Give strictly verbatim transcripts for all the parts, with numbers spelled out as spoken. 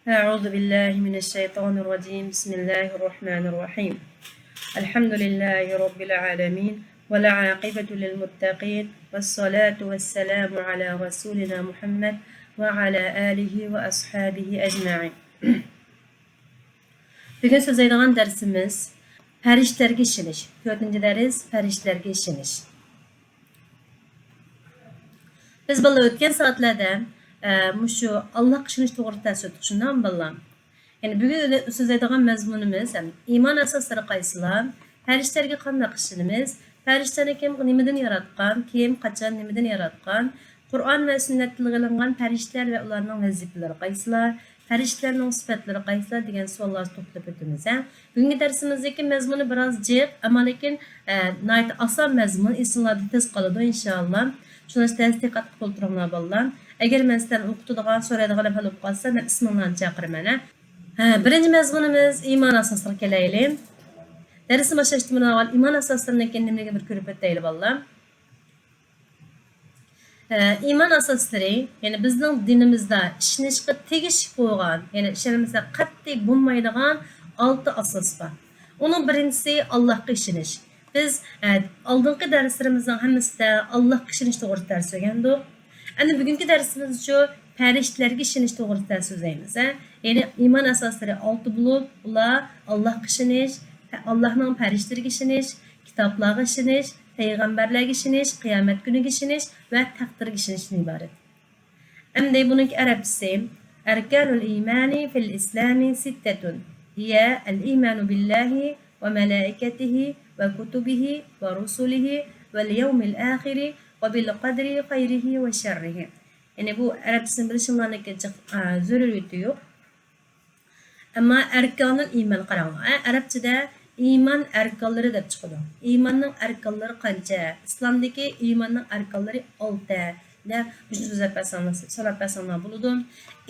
أعوذ بالله من الشيطان الرجيم. بسم الله الرحمن الرحيم. الحمد لله رب العالمين، والعاقبة للمتقين، والصلاة والسلام على رسولنا محمد وعلى آله وأصحابه أجمعين. بۈگۈن سۆزلەيدىغان دەرسىمىز پەرىشتىلەرگە ئىشىنىش. تۆتىنچى دەرس، پەرىشتىلەرگە ئىشىنىش. بىز بالىلار ئۆتكەن سائەتلەردە، ئە، مۇشۇ ئاللاھقا ئىشىنىش توغرىسىدا دەرس ئۆتتۇق، شۇنداقمۇ بالىلار؟ يەنى بۈگۈن سۆزلەيدىغان مەزمۇنىمىز، يەنى ئىمان ئاساسلىرى قايسىلار؟ پەرىشتىلەرگە قانداق ئىشىنىمىز؟ پەرىشتىلەرنى كىم نېمىدىن ياراتقان؟ كىم، قاچان، نېمىدىن ياراتقان؟ قۇرئان ۋە سۈننەتتە تىلغا ئېلىنغان پەرىشتىلەر ۋە ئۇلارنىڭ ۋەزىپىلىرى قايسىلار؟ پەرىشتىلەرنىڭ سۈپەتلىرى قايسىلار دېگەن سوئاللارغا توختىلىپ ئۆتىمىز، ھە؟ بۈگۈنكى دەرسىمىزدىكى مەزمۇنى بىراز جىق، ئەمما لېكىن، ئە، ناھايىتى ئاسان مەزمۇن، ئېسىڭلاردا تېز قالىدۇ، ئىنشائاللا. شۇڭلاشقا دەرستىن دىققەتلىك بولۇپ تۇرۇڭلار، بالىلار. ئەگەر مەن سىلەرنى ئوقۇتىدىغان، سورايدىغان ھال بولۇپ قالسا، مەن ئىسمىڭلارنى چاقىرىمەن، ھە؟ ھە، بىرىنچى مەزمۇنىمىز ئىمان ئاساسلىرىغا كېلەيلى. دەرسنى باشلاشتىن بۇرۇن ئاۋۋال ئىمان ئاساسلىرىنىڭ نېمىلىكىنى بىر كۆرۈپ ئۆتەيلى، بالىلار. ئە، ئىمان ئاساسلىرى، يەنى بىزنىڭ دىنىمىزدا ئىشىنىشقا تېگىشلىك بولغان، يەنى ئىشەنمىسە قەتئىي بولمايدىغان ئالتە ئاساس بار. ئۇنىڭ بىرىنچىسى ئاللاھقا ئىشىنىش. بىز، ئە، ئالدىنقى دەرسلىرىمىزنىڭ ھەممىسىدە ئاللاھقا ئىشىنىش توغرىسىدا دەرس ئۆگەندۇق. ئەمدى بۈگۈنكى دەرسىمىزچۇ پەرىشتىلەرگە ئىشىنىش توغرىسىدا سۆزلەيمىز، ھە؟ يەنى ئىمان ئاساسلىرى ئالتە بولۇپ، ئۇلار ئاللاھقا ئىشىنىش، ئاللاھنىڭ پەرىشتىلىرىگە ئىشىنىش، كىتابلارغا ئىشىنىش، پەيغەمبەرلەرگە ئىشىنىش، قىيامەت كۈنىگە ئىشىنىش ۋە تەقدىرگە ئىشىنىشتىن ئىبارەت. ئەمدى بۇنىڭكى ئەرەبچىسى، أركان الإيمان في الإسلام ستة، هي الإيمان بالله وملائكته وكتبه ورسله واليوم الآخر وبالقدر خيره وشره. يەنى بۇ ئەرەبچىسىنى بىلىشىڭلارنىڭكى جىق، ئا، زۆرۈرىيىتى يوق. ئەمما ئەركانۇل ئىمان قاراڭلار، ئە، ئەرەبچىدە ئىمان ئەركانلىرى دەپ چىقىدۇ. ئىماننىڭ ئەركانلىرى قانچە؟ ئىسلامدىكى ئىماننىڭ ئەركانلىرى ئالتە دەپ مۇشۇنى سۆزلەپ بەرسەڭلار، سوراپ بەرسەڭلار بولىدۇ.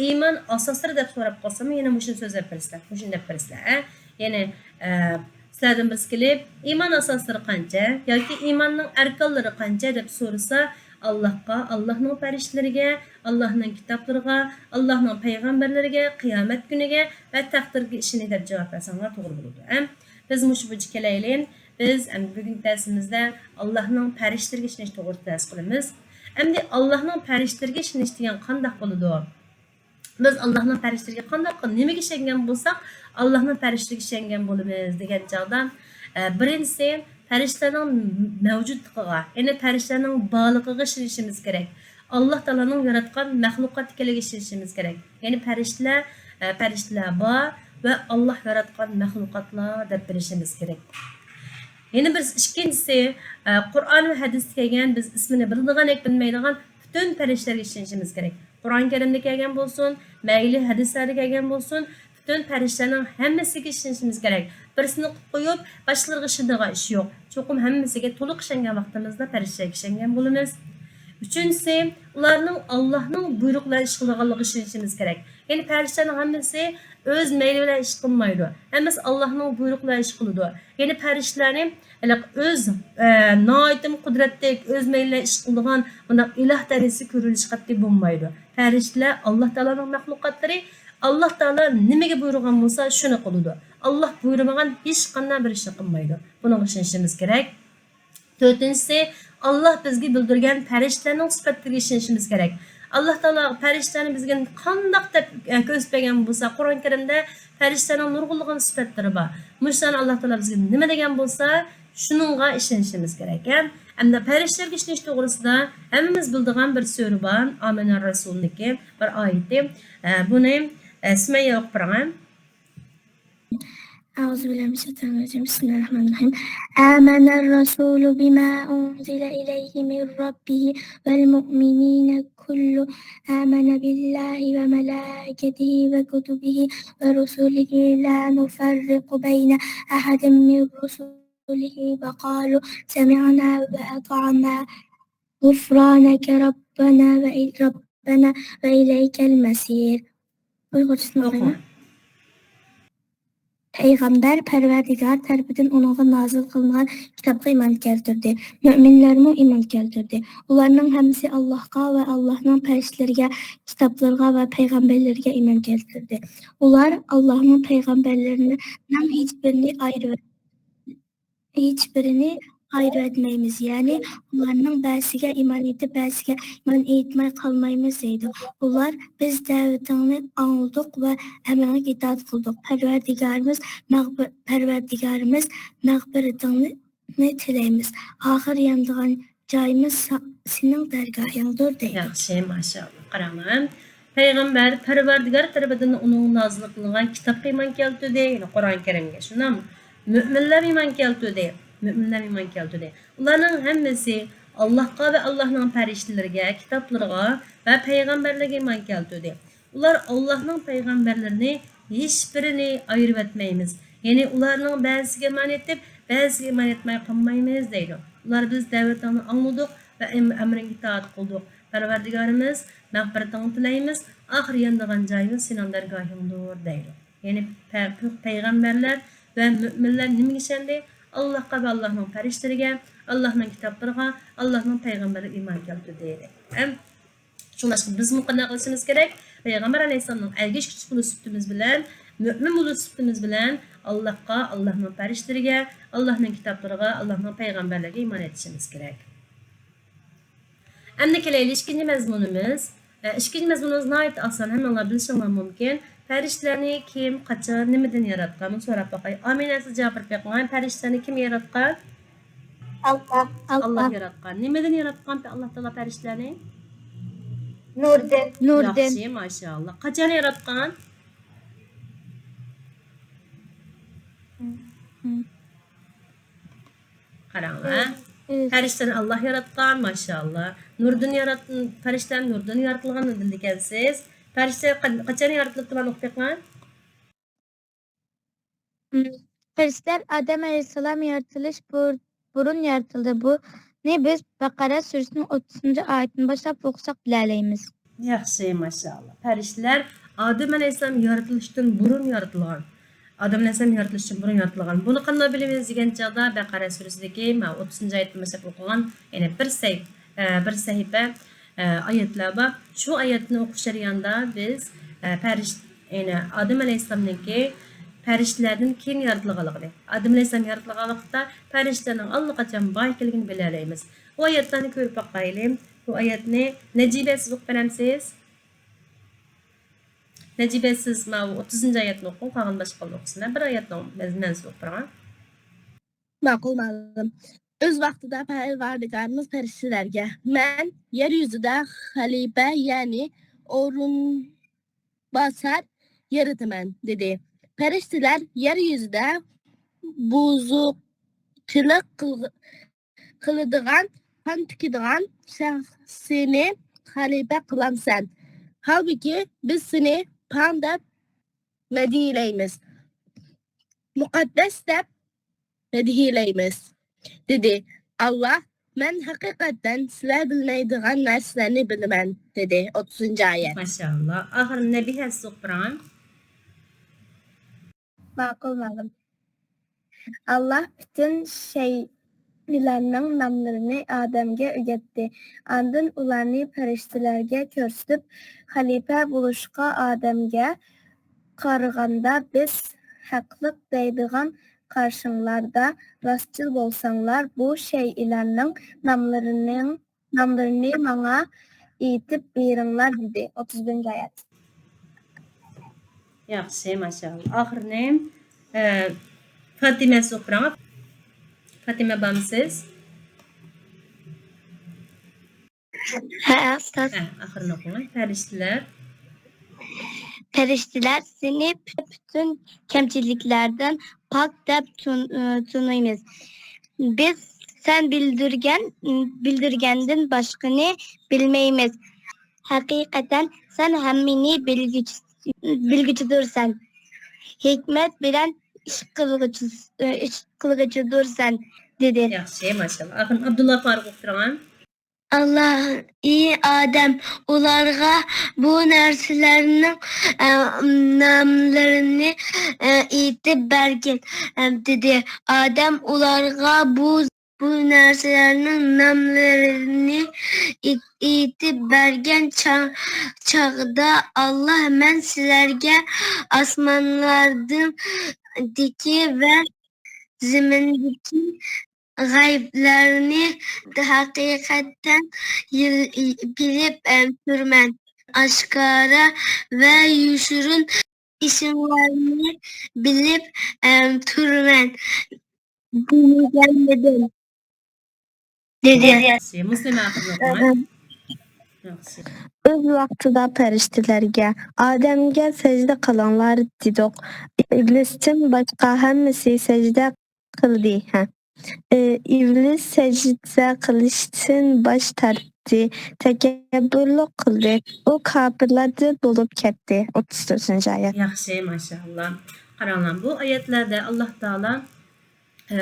ئىمان ئاساسلىرى دەپ سوراپ قالسام، يەنە مۇشۇنى سۆزلەپ بېرىسىلەر، مۇشۇنى دەپ بېرىسىلەر، ھە؟ يەنى، ئە، سىلەردىن بىرسى كېلىپ، ئىمان ئاساسلىرى قانچە ياكى ئىماننىڭ ئەركانلىرى قانچە دەپ سورىسا، ئاللاھقا، ئاللاھنىڭ پەرىشتىلىرىگە، ئاللاھنىڭ كىتابلىرىغا، ئاللاھنىڭ پەيغەمبەرلىرىگە، قىيامەت كۈنىگە ۋە تەقدىرگە ئىشىنىش دەپ جاۋاب بەرسەڭلار توغرا بولىدۇ. ئەم، بىز مۇشۇ بويىچە كېلەيلى. بىز ئەمدى بۈگۈنكى دەرسىمىزدە ئاللاھنىڭ پەرىشتىلىرىگە ئىشىنىش توغرىسىدا دەرس قىلىمىز. ئەمدى ئاللاھنىڭ پەرىشتىلىرىگە ئىشىنىش دېگەن قانداق بولىدۇ؟ بىز ئاللاھنىڭ پەرىشتىلىرىگە قانداق، نېمىگە ئىشەنگەن بولساق، ئاللاھنىڭ پەرىشتىلىرىگە ئىشەنگەن بولىمىز دېگەن چاغدا، ئە، بىرىنچىسى، پەرىشتىلەرنىڭ مەۋجۇتلۇقىغا، يەنى پەرىشتىلەرنىڭ بارلىقىغا ئىشىنىشىمىز كېرەك. ئاللاھ تائالانىڭ ياراتقان مەخلۇقات ئىكەنلىكىگە ئىشىنىشىمىز كېرەك. يەنى پەرىشتىلەر، ئە، پەرىشتىلەر بار ۋە ئاللاھ ياراتقان مەخلۇقاتلار دەپ بىلىشىمىز كېرەك. يەنە بىر ئىككىنچىسى، ئە، قۇرئان ۋە ھەدىستە كەلگەن، بىز ئىسمىنى بىلىدىغان ياكى بىلمەيدىغان پۈتۈن پەرىشتىلەرگە ئىشىنىشىمىز كېرەك. قۇرئان كەرىمدە كەلگەن بولسۇن، مەيلى ھەدىسلەردە كەلگەن بولسۇن، پۈتۈن پەرىشتىلەرنىڭ ھەممىسىگە ئىشىنىشىمىز كېرەك. بىرسىنى قىلىپ قويۇپ، باشقىلىرىغا ئىشىنىدىغان ئىش يوق. چوقۇم ھەممىسىگە تولۇق ئىشەنگەن ۋاقتىمىزدا پەرىشتىلەرگە ئىشەنگەن بولىمىز. ئۈچىنچىسى، ئۇلارنىڭ ئاللاھنىڭ بۇيرۇقى بىلەن ئىش قىلىدىغانلىقىغا ئىشىنىشىمىز كېرەك. يەنى پەرىشتىلەرنىڭ ھەممىسى ئۆز مەيلى بىلەن ئىش قىلمايدۇ. ھەممىسى ئاللاھنىڭ بۇيرۇقى بىلەن ئىش قىلىدۇ. يەنى پەرىشتىلەرنى ھېلىقى ئۆز، ئە، ناھايىتىمۇ قۇدرەتلىك، ئۆز مەيلى بىلەن ئىش قىلىدىغان بۇنداق ئىلاھ دەرىجىسى كۆرۈلۈشى قەتئىي بولمايدۇ. پەرىشتىلەر ئاللاھ تائالانىڭ مەخلۇقاتلىرى، ئاللاھ تائالا نېمىگە بۇيرۇغان بولسا، شۇنى قىلىدۇ. ئاللاھ بۇيرۇمىغان ھېچقانداق بىر ئىشنى قىلمايدۇ. بۇنىڭغا ئىشىنىشىمىز كېرەك. تۆتىنچىسى، ئاللاھ بىزگە بىلدۈرگەن پەرىشتىلەرنىڭ سۈپەتلىرىگە ئىشىنىشىمىز كېرەك. ئاللاھ تائالا پەرىشتىلەرنى بىزگە قانداق دەپ، ئە، كۆرسىتىپ بەرگەن بولسا، قۇرئان كەرىمدە پەرىشتىلەرنىڭ نۇرغۇنلىغان سۈپەتلىرى بار. مۇشۇلارنى ئاللاھ تائالا بىزگە نېمە دېگەن بولسا، شۇنىڭغا ئىشىنىشىمىز كېرەك. ھەم ئەمدى پەرىشتىلەرگە ئىشىنىش توغرىسىدا ھەممىمىز بىلىدىغان بىر سۈرە بار، ئامەنە رەسۇلنىڭكى بىر ئايىتى. ئە، بۇنى، ئە، سۈمەييە ئوقۇپ بېرىڭە. أعوذ بالله من الشيطان الرجيم. بسم الله الرحمن الرحيم. آمن الرسول بما أنزل إليه من ربه والمؤمنون كل آمن بالله وملائكته وكتبه ورسله لا نفرق بين أحد من رسله وقالوا سمعنا وأطعنا غفرانك ربنا وإ-، ربنا وإليك المصير. ئۇيغۇرچىسىنى ئوقۇڭ. ئوقۇيمەن. پەيغەمبەر پەرۋەردىگار تەرىپىدىن ئۇنىڭغا نازىل قىلىنغان كىتابقا ئىمان كەلتۈردى. مۆمىنلەرمۇ ئىمان كەلتۈردى. ئۇلارنىڭ ھەممىسى ئاللاھقا ۋە ئاللاھنىڭ پەرىشتىلىرىگە، كىتابلىرىغا ۋە پەيغەمبەرلىرىگە ئىمان كەلتۈردى. ئۇلار ئاللاھنىڭ پەيغەمبەرلىرىنىڭ ھېچبىرىنى ئايرىۋەت-، ھېچبىرىنى ئايرىۋەتمەيمىز، يەنى ئۇلارنىڭ بەزىسىگە ئىمان ئېيتىپ، بەزىسىگە ئىمان ئېيتماي قالمايمىز دەيدۇ. ئۇلار، بىز دەۋىتىڭنى ئاڭلىدۇق ۋە ئەمرىڭگە ئىتائەت قىلدۇق. پەرۋەردىگارىمىز مەغپىر-، پەرۋەردىگارىمىز مەغپىرىتىڭنى تىلەيمىز. ئاخىر يانىدىغان جايىمىز سا-، سېنىڭ دەرگاھىڭدۇر دەيدۇ. ياخشى، ماشائاللا. قاراڭلار. پەيغەمبەر پەرۋەردىگار تەرىپىدىن ئۇنىڭغا نازىل قىلىنغان كىتابقا ئىمان كەلتۈردى، يەنى قۇرئان كەرىمگە. شۇنداقمۇ؟ مۆمىنلەر ئىمان كەلتۈردى. مۆمىنلەر ئىمان كەلتۈردى. ئۇلارنىڭ ھەممىسى ئاللاھقا ۋە ئاللاھنىڭ پەرىشتىلىرىگە، كىتابلىرىغا ۋە پەيغەمبەرلەرگە ئىمان كەلتۈردى. ئۇلار ئاللاھنىڭ پەيغەمبەرلىرىنى ھېچبىرىنى ئايرىۋەتمەيمىز. يەنى ئۇلارنىڭ بەزىسىگە ئىمان ئېيتىپ، بەزىسىگە ئىمان ئېيتماي قالمايمىز دەيدۇ. ئۇلار، بىز دەۋىتىڭنى ئاڭلىدۇق ۋە ئەم-، ئەمرىڭگە ئىتائەت قىلدۇق. پەرۋەردىگارىمىز، مەغپىرىتىڭنى تىلەيمىز، ئاخىر يانىدىغان جايىمىز سېنىڭ دەرگاھىڭدۇر دەيدۇ. يەنى پە-، پەيغەمبەرلەر ۋە مۆمىنلەر نېمىگە ئىشەندى؟ ئاللاھقا ۋە ئاللاھنىڭ پەرىشتىلىرىگە، ئاللاھنىڭ كىتابلىرىغا، ئاللاھنىڭ پەيغەمبەرلىرىگە ئىمان كەلتۈردى. ئەم-، شۇڭلاشقا بىزمۇ قانداق قىلىشىمىز كېرەك؟ پەيغەمبەر ئەلەيھىسسالامنىڭ ئەگەشكۈچىسى بولۇش سۈپىتىمىز بىلەن، مۆمىن بولۇش سۈپىتىمىز بىلەن ئاللاھقا، ئاللاھنىڭ پەرىشتىلىرىگە، ئاللاھنىڭ كىتابلىرىغا، ئاللاھنىڭ پەيغەمبەرلىرىگە ئىمان ئېيتىشىمىز كېرەك. ئەمدى كېلەيلى ئىككىنچى مەزمۇنىمىز. ئە، ئىككىنچى مەزمۇنىمىز ناھايىتى ئاسان، ھەممىڭلار بىلىشىڭلار مۇمكىن. پەرىشتىلەرنى كىم، قاچان، نېمىدىن ياراتقان؟ بۇنى سوراپ باقاي. ئامىنە، سىز جاۋاب بېرىپ بېقىڭ. پەرىشتىلەرنى كىم ياراتقان؟ ئاللاھ. ئاللاھ ياراتقان. نېمىدىن ياراتقان ئاللاھ تائالا پەرىشتىلەرنى؟ نۇردىن. نۇردىن. ياخشى، ماشائاللاھ. قاچان ياراتقان؟ قاراڭلار. پەرىشتىلەرنى ئاللاھ ياراتقان، ماشائاللاھ. نۇردىن يارات-، پەرىشتىلەر نۇردىن يارىتىلغان دېدىكەنسىز. پەرىشتىلەر قا-، قاچان يارىتىلىپتۇ، مانا ئوقۇپ بېقىڭ. پەرىشتىلەر ئادەم ئەلەيھىسسالام يارىتىلىش بۇر-، بۇرۇن يارىتىلدى. بۇنى بىز بەقەرە سۈرىسىنىڭ ئوتتۇزىنچى ئايىتىدىن باشلاپ ئوقۇساق بىلەلەيمىز. ياخشى، ماشائاللاھ. پەرىشتىلەر ئادەم ئەلەيھىسسالام يارىتىلىشتىن بۇرۇن يارىتىلغان. ئادەم ئەلەيھىسسالام يارىتىلىشتىن بۇرۇن يارىتىلغان. بۇنى قانداق بىلىمىز دېگەن چاغدا، بەقەرە سۈرىسىدىكى مانا ئوتتۇزىنچى ئايەتتىن باشلاپ ئوقۇغان، يەنى بىر سەي-، ئە، بىر سەھىپە، ئە، ئايەتلەر بار. شۇ ئايەتنى ئوقۇش جەريانىدا بىز، ئە، پەرىش-، يەنى ئادەم ئەلەيھىسسالامنىڭكى پەرىشتىلەردىن كېيىن يارىتىلغانلىقىنى، ئادەم ئەلەيھىسسالام يارىتىلغان ۋاقىتتا پەرىشتىلەرنىڭ ئاللىقاچان بار ئىكەنلىكىنى بىلەلەيمىز. بۇ ئايەتلەرنى كۆرۈپ باقايلى. بۇ ئايەتنى نەجىبە سىز ئوقۇپ بېرەمسىز؟ نەجىبە، سىز ماۋۇ ئوتتۇزىنچى ئايەتنى ئوقۇڭ، قالغان باشقىلار ئوقۇسۇن. بىر ئايەتنى مەن، مەن سىز ئوقۇپ بېرىڭ. ماقۇل، مۇئەللىم. ئۆز ۋاقتىدا پەرۋەردىگارىمىز پەرىشتىلەرگە، مەن يەر يۈزىدە خەلىپە، يەنى ئورۇنباسار يارىتىمەن، دېدى. پەرىشتىلەر يەر يۈزىدە بۇزۇقچىلىق قىلغ-، قىلىدىغان، قان تۆكىدىغان شەخسنى خەلىپە قىلامسەن؟ ھالبۇكى، بىز سېنى پاڭ دەپ مەدھىيلەيمىز، مۇقەددەس دەپ مەدھىيلەيمىز، دېدى. ئاللاھ، مەن ھەقىقەتەن سىلەر بىلمەيدىغان نەرسىلەرنى بىلىمەن، دېدى. ئوتتۇزىنچى ئايەت. ماشائاللاھ. ئاخىرىنى نەبىھە سىز ئوقۇپ بېرىڭ. ماقۇل، مۇئەللىم. ئاللاھ پۈتۈن شەيئىلەرنىڭ ناملىرىنى ئادەمگە ئۆگەتتى. ئاندىن ئۇلارنى پەرىشتىلەرگە كۆرسىتىپ، خەلىپە بولۇشقا ئادەمگە قارىغاندا بىز ھەقلىق دەيدىغان قارىشىڭلاردا راستچىل بولساڭلار، بۇ شەيئىلەرنىڭ ناملىرىنىڭ ناملىرىنى ماڭا ئېيتىپ بېرىڭلار، دېدى. ئوتتۇز بىرىنچى ئايەت. ياخشى، ماشائاللاھ. ئاخىرىنى، ئە، فاتىمە سىز ئوقۇپ بېرىڭ. فاتىمە، بارمسىز؟ ھە، ئۇستاز. ھە، ئاخىرىنى ئوقۇڭ. پەرىشتىلەر. پەرىشتىلەر سېنى پۈتۈن كەمچىلىكلەردىن پاك دەپ تون-، تونۇيمىز. بىز سەن بىلدۈرگەن، بىلدۈرگەندىن باشقىنى بىلمەيمىز. ھەقىقەتەن سەن ھەممىنى بىلگۈچى، بىلگۈچىدۇرسەن. ھېكمەت بىلەن ئىش قىلغۇچى، ئىش قىلغۇچىدۇرسەن، دېدى. ياخشى، ماشائاللاھ. ئاخىرىن ئابدۇللا فاروق ئوقۇپ بېرىڭ. ئاللاھ، ئى ئادەم، ئۇلارغا بۇ نەرسىلەرنىڭ، ئە، ناملىرىنى، ئە، ئېيتىپ بەرگىن، ئە، دېدى. ئادەم ئۇلارغا بۇ، بۇ نەرسىلەرنىڭ ناملىرىنى ئېيت-، ئېيتىپ بەرگەن چاغ-، چاغدا، ئاللاھ، مەن سىلەرگە ئاسمانلاردىكى ۋە زېمىندىكى غەيىبلەرنى ھەقىقەتەن يىل-، بىلىپ، ئەم، تۇرىمەن. ئاشكارا ۋە يوشۇرۇن ئىشىڭلارنى بىلىپ، ئەم، تۇرىمەن دېمىگەنمىدىم؟ دېدى. ياخشى، مۇسلىمە ئاخىرىنى ئوقۇڭ. ياخشى. ئۆز ۋاقتىدا پەرىشتىلەرگە، ئادەمگە سەجدە قىلىڭلار دېدۇق. ئىبلىستىن باشقا ھەممىسى سەجدە قىلدى. ھە. ئى، ئىبلىس سەجدە قىلىشتىن باش تارتتى، تەكەببۇرلۇق قىلدى. ئۇ كاپىرلاردىن بولۇپ كەتتى. ئوتتۇز تۆتىنچى ئايەت. ياخشى، ماشائاللا. قاراڭلار، بۇ ئايەتلەردە ئاللاھ تائالا، ئە،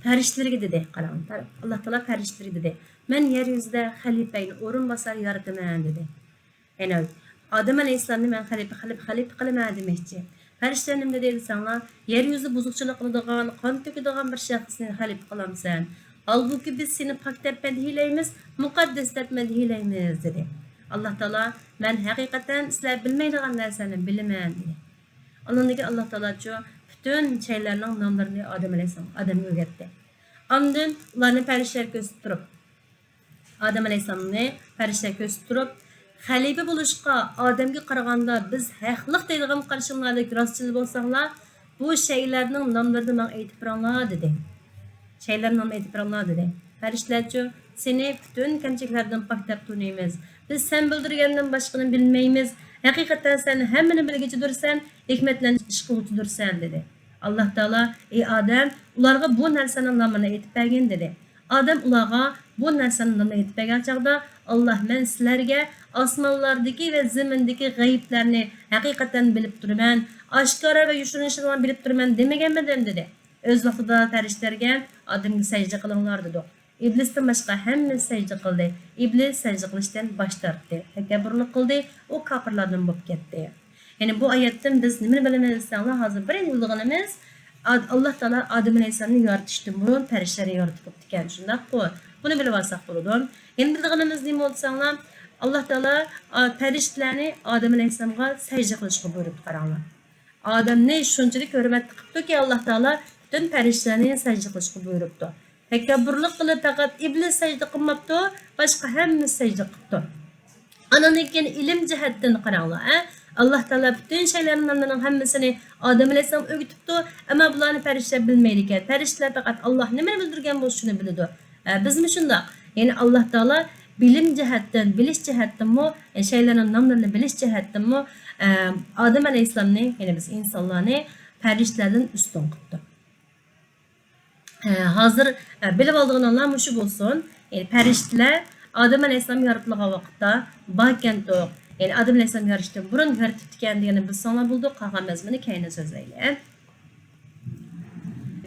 پەرىشتىلەرگە دېدى. قاراڭ، پەر-، ئاللاھ تائالا پەرىشتىلەرگە دېدى، مەن يەر يۈزىدە خەلىپە، يەنى ئورۇنباسار يارىتىمەن، دېدى. يەنى ئادەم ئەلەيھىسسالامنى مەن خەلىپە، خەلىپە، خەلىپە قىلىمەن دېمەكچى. پەرىشتىلەر نېمە دېدى دېسەڭلار، يەر يۈزىدە بۇزۇقچىلىق قىلىدىغان، قان تۆكىدىغان بىر شەخسنى خەلىپە قىلامسەن؟ ھالبۇكى، بىز سېنى پاك دەپ مەدھىيلەيمىز، مۇقەددەس دەپ مەدھىيلەيمىز، دېدى. ئاللاھ تائالا، مەن ھەقىقەتەن سىلەر بىلمەيدىغان نەرسىلەرنى بىلىمەن، دېدى. ئاندىن كېيىن ئاللاھ تائالاچۇ پۈتۈن شەيلەرنىڭ ناملىرىنى ئادەم ئەلەيھىسسالام، ئادەمگە ئۆگەتتى. ئاندىن ئۇلارنى پەرىشتىلەر كۆرسىتىپ تۇرۇپ، ئادەم ئەلەيھىسسالامنى پەرىشتىلەر كۆرسىتىپ تۇرۇپ، خەلىپە بولۇشقا ئادەمگە قارىغاندا بىز ھەقلىق دەيدىغان قارىشىڭلاردەك راستچىل بولساڭلار، بۇ شەيلەرنىڭ ناملىرىنى ماڭا ئېيتىپ بېرىڭلار، دېدى. شەيلەرنىڭ نامىنى ئېيتىپ بېرىڭلار، دېدى. پەرىشتىلەرچۇ، سېنى پۈتۈن كەمچىلىكلەردىن پاك دەپ تونۇيمىز. بىز سەن بىلدۈرگەندىن باشقىنى بىلمەيمىز. ھەقىقەتەن سەن ھەممىنى بىلگۈچىدۇرسەن، ھېكمەتلەرنى ئىش قىلغۇچىدۇرسەن، دېدى. ئاللاھ تائالا، ئى ئادەم، ئۇلارغا بۇ نەرسىنىڭ نامىنى ئېيتىپ بەرگىن، دېدى. ئادەم ئۇلارغا بۇ نەرسىنىڭ نامىنى ئېيتىپ بەرگەن چاغدا، ئاللاھ، مەن سىلەرگە ئاسمانلاردىكى ۋە زېمىندىكى غەيىبلەرنى ھەقىقەتەن بىلىپ تۇرىمەن، ئاشكارا ۋە يوشۇرۇن ئىشلارنى بىلىپ تۇرىمەن دېمىگەنمىدىم، دېدى. ئۆز ۋاقتىدا پەرىشتىلەرگە ئادەمگە سەجدە قىلىڭلار دېدۇق. ئىبلىستىن باشقا ھەممىسى سەجدە قىلدى. ئىبلىس سەجدە قىلىشتىن باش تارتتى، تەكەببۇرلۇق قىلدى، ئۇ كاپىرلاردىن بولۇپ كەتتى. يەنى بۇ ئايەتتىن بىز نېمىنى بىلىمىز دېسەڭلار، ھازىر بىرىنچى بىلىدىغىنىمىز، ئاد-، ئاللاھ تائالا ئادەم ئەلەيھىسسالامنى يارىتىشتىن بۇرۇن پەرىشتىلەرنى يارىتىپ بوپتىكەن، شۇنداققۇ؟ بۇنى بىلىۋالساق بولىدۇ. يەنە بىلىدىغىنىمىز نېمە بولدى دېسەڭلار، ئاللاھ تائالا، ئا، پەرىشتىلەرنى ئادەم ئەلەيھىسسالامغا سەجدە قىلىشقا بۇيرۇپتۇ، قاراڭلار. ئادەمنى شۇنچىلىك ھۆرمەتلىك قىپتۇكى، ئاللاھ تائالا پۈتۈن پەرىشتىلەرنى سەجدە قىلىشقا بۇيرۇپتۇ. تەكەببۇرلۇق قىلىپ، پەقەت ئىبلىس سەجدە قىلماپتۇ، باشقا ھەممىسى سەجدە قىپتۇ. ئانىڭدىن كېيىن ئىلىم جەھەتتىن قاراڭلار، ھە؟ ئاللاھ تائالا پۈتۈن شەيلەرنىڭ ناملىرىنىڭ ھەممىسىنى ئادەم ئەلەيھىسسالامغا ئۆگىتىپتۇ، ئەمما بۇلارنى پەرىشتىلەر بىلمەيدىكەن. پەرىشتىلەر پەقەت ئاللاھ نېمىنى بىلدۈرگەن بولسا، شۇنى بىلىدۇ. ئە، بىزمۇ شۇنداق. يەنى ئاللاھ تائالا بىلىم جەھەتتىن، بىلىش جەھەتتىنمۇ، ئە، شەيلەرنىڭ ناملىرىنى بىلىش جەھەتتىنمۇ، ئە، ئادەم ئەلەيھىسسالامنى، يەنى بىز ئىنسانلارنى پەرىشتىلەردىن ئۈستۈن قىپتۇ. ئە، ھازىر، ئە، بىلىۋالىدىغىنىڭلار مۇشۇ بولسۇن. يەنى پەرىشتىلەر ئادەم ئەلەيھىسسالام يارىتىلغان ۋاقىتتا باركەنتۇق. يەنى ئادەم ئەلەيھىسسالام يارىتىشتىن بۇرۇن يارىتىپتىكەن دېگەننى بىلسەڭلار بولىدۇ. قالغان مەزمۇننى كەينىدىن سۆزلەيلى.